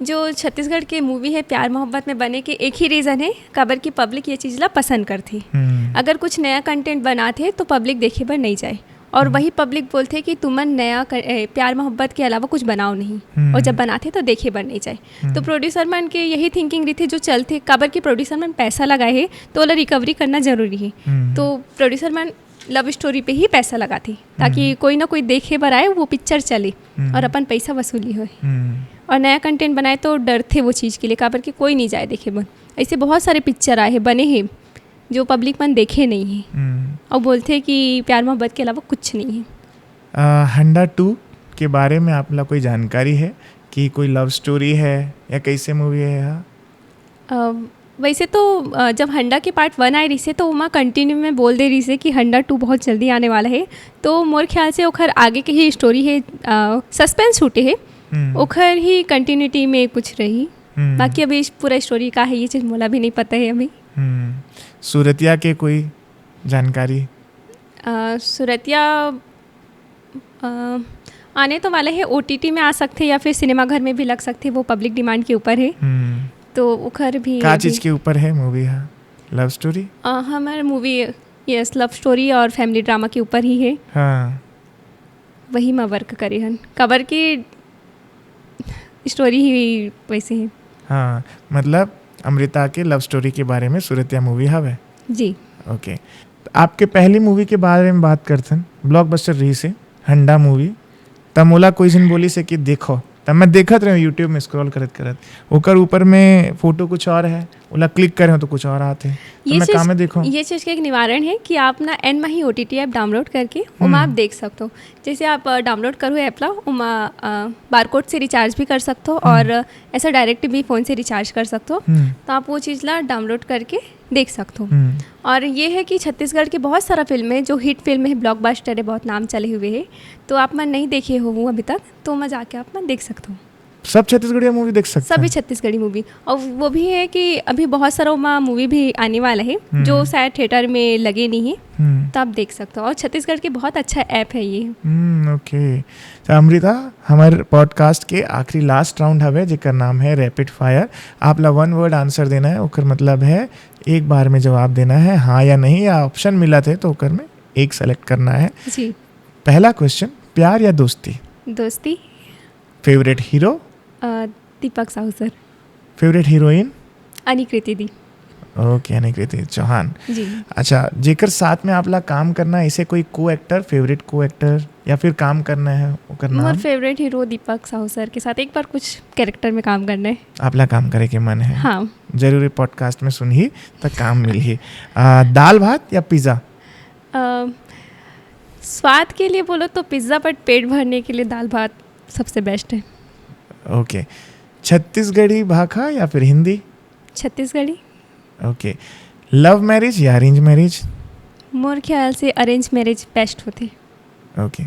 जो छत्तीसगढ़ के मूवी है प्यार मोहब्बत में बने के एक ही रीज़न है, काबर कि पब्लिक ये चीज़ ला पसंद करथे। हम्म। अगर कुछ नया कंटेंट बनाथे तो पब्लिक देखे बर नहीं जाए, और हम्म। वही पब्लिक बोलथे कि तुमन नया क-, ए, प्यार मोहब्बत के अलावा कुछ बनाओ नहीं, हम्म। और जब बनाथे तो देखे बर नहीं जाए। हम्म। तो प्रोड्यूसर मन के यही थिंकिंग रहिथे जो चलथे, काबर कि प्रोड्यूसर मन पैसा लगाए हे तो ओला रिकवरी करना जरूरी है। हम्म। तो प्रोड्यूसर मन लव स्टोरी पे ही पैसा लगाथे, ताकि हम्म। कोई ना कोई देखे बर आए, वो पिक्चर चले हम्म। और अपन पैसा वसूली होए। हम्म। और नया कंटेंट बनाए तो डरथे वो चीज़ के लिए, काबर कि कोई नहीं जाए देखे बर। ऐसे बहुत सारे पिक्चर आए हैं, बने हैं, जो पब्लिक मन देखे नहीं है हम्म। और बोलथे कि प्यार मोहब्बत के अलावा कुछ नहीं है। अ, हंडा टू के बारे में आप ला कोई जानकारी है कि कोई लव स्टोरी है या कैसे मूवी है यह? अ, वैसे तो अ, जब हंडा के पार्ट वन आए रहिसे, तो ओमा कंटिन्यू में बोल दे रहिसे कि हंडा टू बहुत जल्दी आने वाला है। तो मोर ख्याल से ओखर आगे के ही स्टोरी है, सस्पेंस छूटे है, हम्म। ओखर ही कंटिन्यूटी में कुछ रही। हम्म। बाकी अभी इस पूरा स्टोरी का है, ये चीज़ मोला भी नहीं पता है अभी। हम्म। सूरतिया के कोई जानकारी? अ, सूरतिया अ, आने तो वाला है, ओटीटी में आ सकथे या फिर सिनेमाघर में भी लग सकथे, वो पब्लिक डिमांड के ऊपर है। हम्म। तो ओखर भी का अभी चीज के ऊपर है मूवी हा? लव स्टोरी? अ, हमर मूवी, यस, लव स्टोरी और फैमिली ड्रामा के ऊपर ही है। हाँ। वही मैं वर्क करे हन, काबर की स्टोरी ही वैसे है। हाँ, मतलब अमृता के लव स्टोरी के बारे में सूरतिया मूवी हवे। जी। ओके, तो आपके पहली मूवी के बारे में बात करथन, ब्लॉकबस्टर रहिसे हंडा मूवी। त मोला कोई झन बोलिस हे कि देखो, त मैं देखत रहेंव YouTube में स्क्रॉल करत करत, ओकर ऊपर में फोटो कुछ और है, ओला क्लिक करेंव तो कुछ और आत हे, तो ये मैं चीज, कामे देखो? ये चीज के एक निवारण है कि आप ना एन माही ओटीटी ऐप डाउनलोड करके ओमा आप हम्म। देख सकते हो। जैसे आप, अ, डाउनलोड करो ऐप ला, ओमा, अ, बारकोड से रिचार्ज भी कर सकते हो हम्म। और ऐसा डायरेक्ट भी फोन से रिचार्ज कर सकते हो। हम्म। तो आप वो चीज ला डाउनलोड करके देख सकते हो। हम्म। और ये है कि छत्तीसगढ़ के बहुत सारा फिल्म है, जो हिट फिल्म है, ब्लॉकबस्टर है, बहुत नाम चले हुए है, तो आप मन नहीं देखे हो वो अभी तक, तो ओमा जाके आप मन देख सकते हो। सब छत्तीसगढ़िया मूवी देख सकते सभी हैं? छत्तीसगढ़ी मूवी। और वो भी है कि अभी बहुत सारा ओमा मूवी भी आने वाला है, जो हम्म। शायद थिएटर में लगे नहीं है, हम्म। तो आप देख सकते हो। और छत्तीसगढ़ के बहुत अच्छा ऐप है ये। हम्म, ओके। तो अमृता, हमारे पॉडकास्ट के आखिरी लास्ट राउंड हवे, जेकर नाम है रैपिड फायर। आप ला वन वर्ड आंसर देना है, ओकर मतलब है एक बार में जवाब देना है, हाँ या नहीं, या ऑप्शन मिलत हे तो ओकर में एक सेलेक्ट करना है। जी। पहला क्वेश्चन, प्यार या दोस्ती? दोस्ती। Favourite hero? अ, Deepak Sahu sir. Favourite heroine? Anikriti दी। ओके, अनिकृति चौहान। जी। अच्छा, जेकर साथ में आप ला काम करना है, ऐसे कोई को एक्टर, फेवरेट को एक्टर या फिर काम करना है, ओकर मोर नाम? Favourite hero Deepak Sahu sir के साथ एक बार कुछ कैरेक्टर में काम करना है। आप ला काम करे के मन है? हाँ। जरूर ये पॉडकास्ट में सुनही, त काम मिलही। आ, दाल भात या पिज़्ज़ा? अ, स्वाद के लिए बोलो तो पिज़्ज़ा, but पेट भरने के लिए दाल भात सबसे बेस्ट है। ओके। छत्तीसगढ़ी भाखा या फिर हिंदी? छत्तीसगढ़ी। ओके। लव मैरिज या अरेंज मैरिज? मोर ख्याल से अरेंज मैरिज बेस्ट होथे। ओके।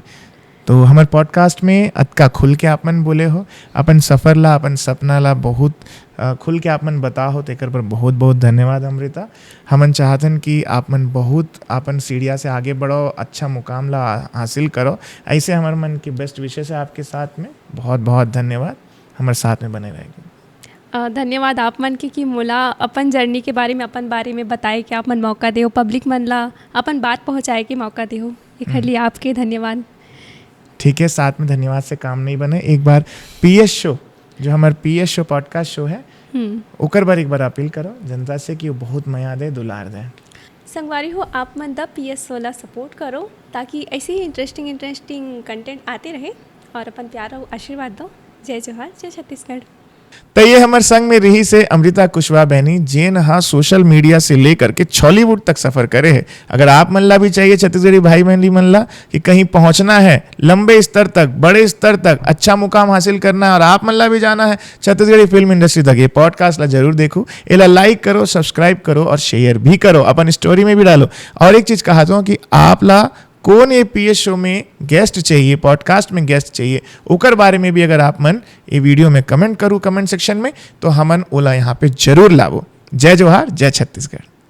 तो हमर पॉडकास्ट में अतका खुल के आप मन बोले हो, अपन सफर ला, अपन सपना ला बहुत, अ, खुल के आप मन बता हो, तेकर बर बहुत-बहुत धन्यवाद अमृता। हमन चाहथन कि आप मन बहुत अपन सीढ़िया से आगे बढ़ो, अच्छा मुकाम ला हासिल करो। ऐसे हमर मन के बेस्ट विशेष है आपके साथ में। बहुत-बहुत धन्यवाद हमर साथ में बने रहे के। अ, धन्यवाद आप मन के कि मोला अपन जर्नी के बारे में, अपन बारे में बताए के आप मन मौका देहो, पब्लिक मन ला अपन बात पहुँचाए के मौका देहो, एखर हम्म। लिए आपके धन्यवाद। ठीक है, साथ में धन्यवाद से काम नहीं बने। एक बार पीएस शो, जो हमर पीएस शो पॉडकास्ट शो है, हम्म। ओकर बर एक बार अपील करो जनता से कि वो बहुत मया दे, दुलार दे। संगवारी हो, आप मन द पीएस शो ला सपोर्ट करो, ताकि ऐसे ही इंटरेस्टिंग, इंटरेस्टिंग कंटेंट आते रहे और अपन प्यार और आशीर्वाद दो। जय जोहार, जय छत्तीसगढ़। त ये हमर संग में रहिसे अमृता कुशवाहा बहनी, जेन हा सोशल मीडिया से लेकर के छॉलीवुड तक सफर करे है। अगर आप मन ला भी चाहिए छत्तीसगढ़ी भाई बहनी मन ला कि कहीं पहुंचना है, लंबे स्तर तक, बड़े स्तर तक अच्छा मुकाम हासिल करना है और आप मन ला भी जाना है छत्तीसगढ़ी फिल्म इंडस्ट्री तक, ये पॉडकास्ट ला जरूर देखू। एला लाइक करो, सब्सक्राइब करो और शेयर भी करो, अपन स्टोरी में भी डालो। और एक चीज कहत हूँ कि आप ला कौन ये पीएस शो में गेस्ट चाहिए, पॉडकास्ट में गेस्ट चाहिए, ओकर बारे में भी अगर आप मन ये वीडियो में कमेंट करू कमेंट सेक्शन में, तो हमन ओला यहाँ पे जरूर लाबो। जय जोहार, जय छत्तीसगढ़।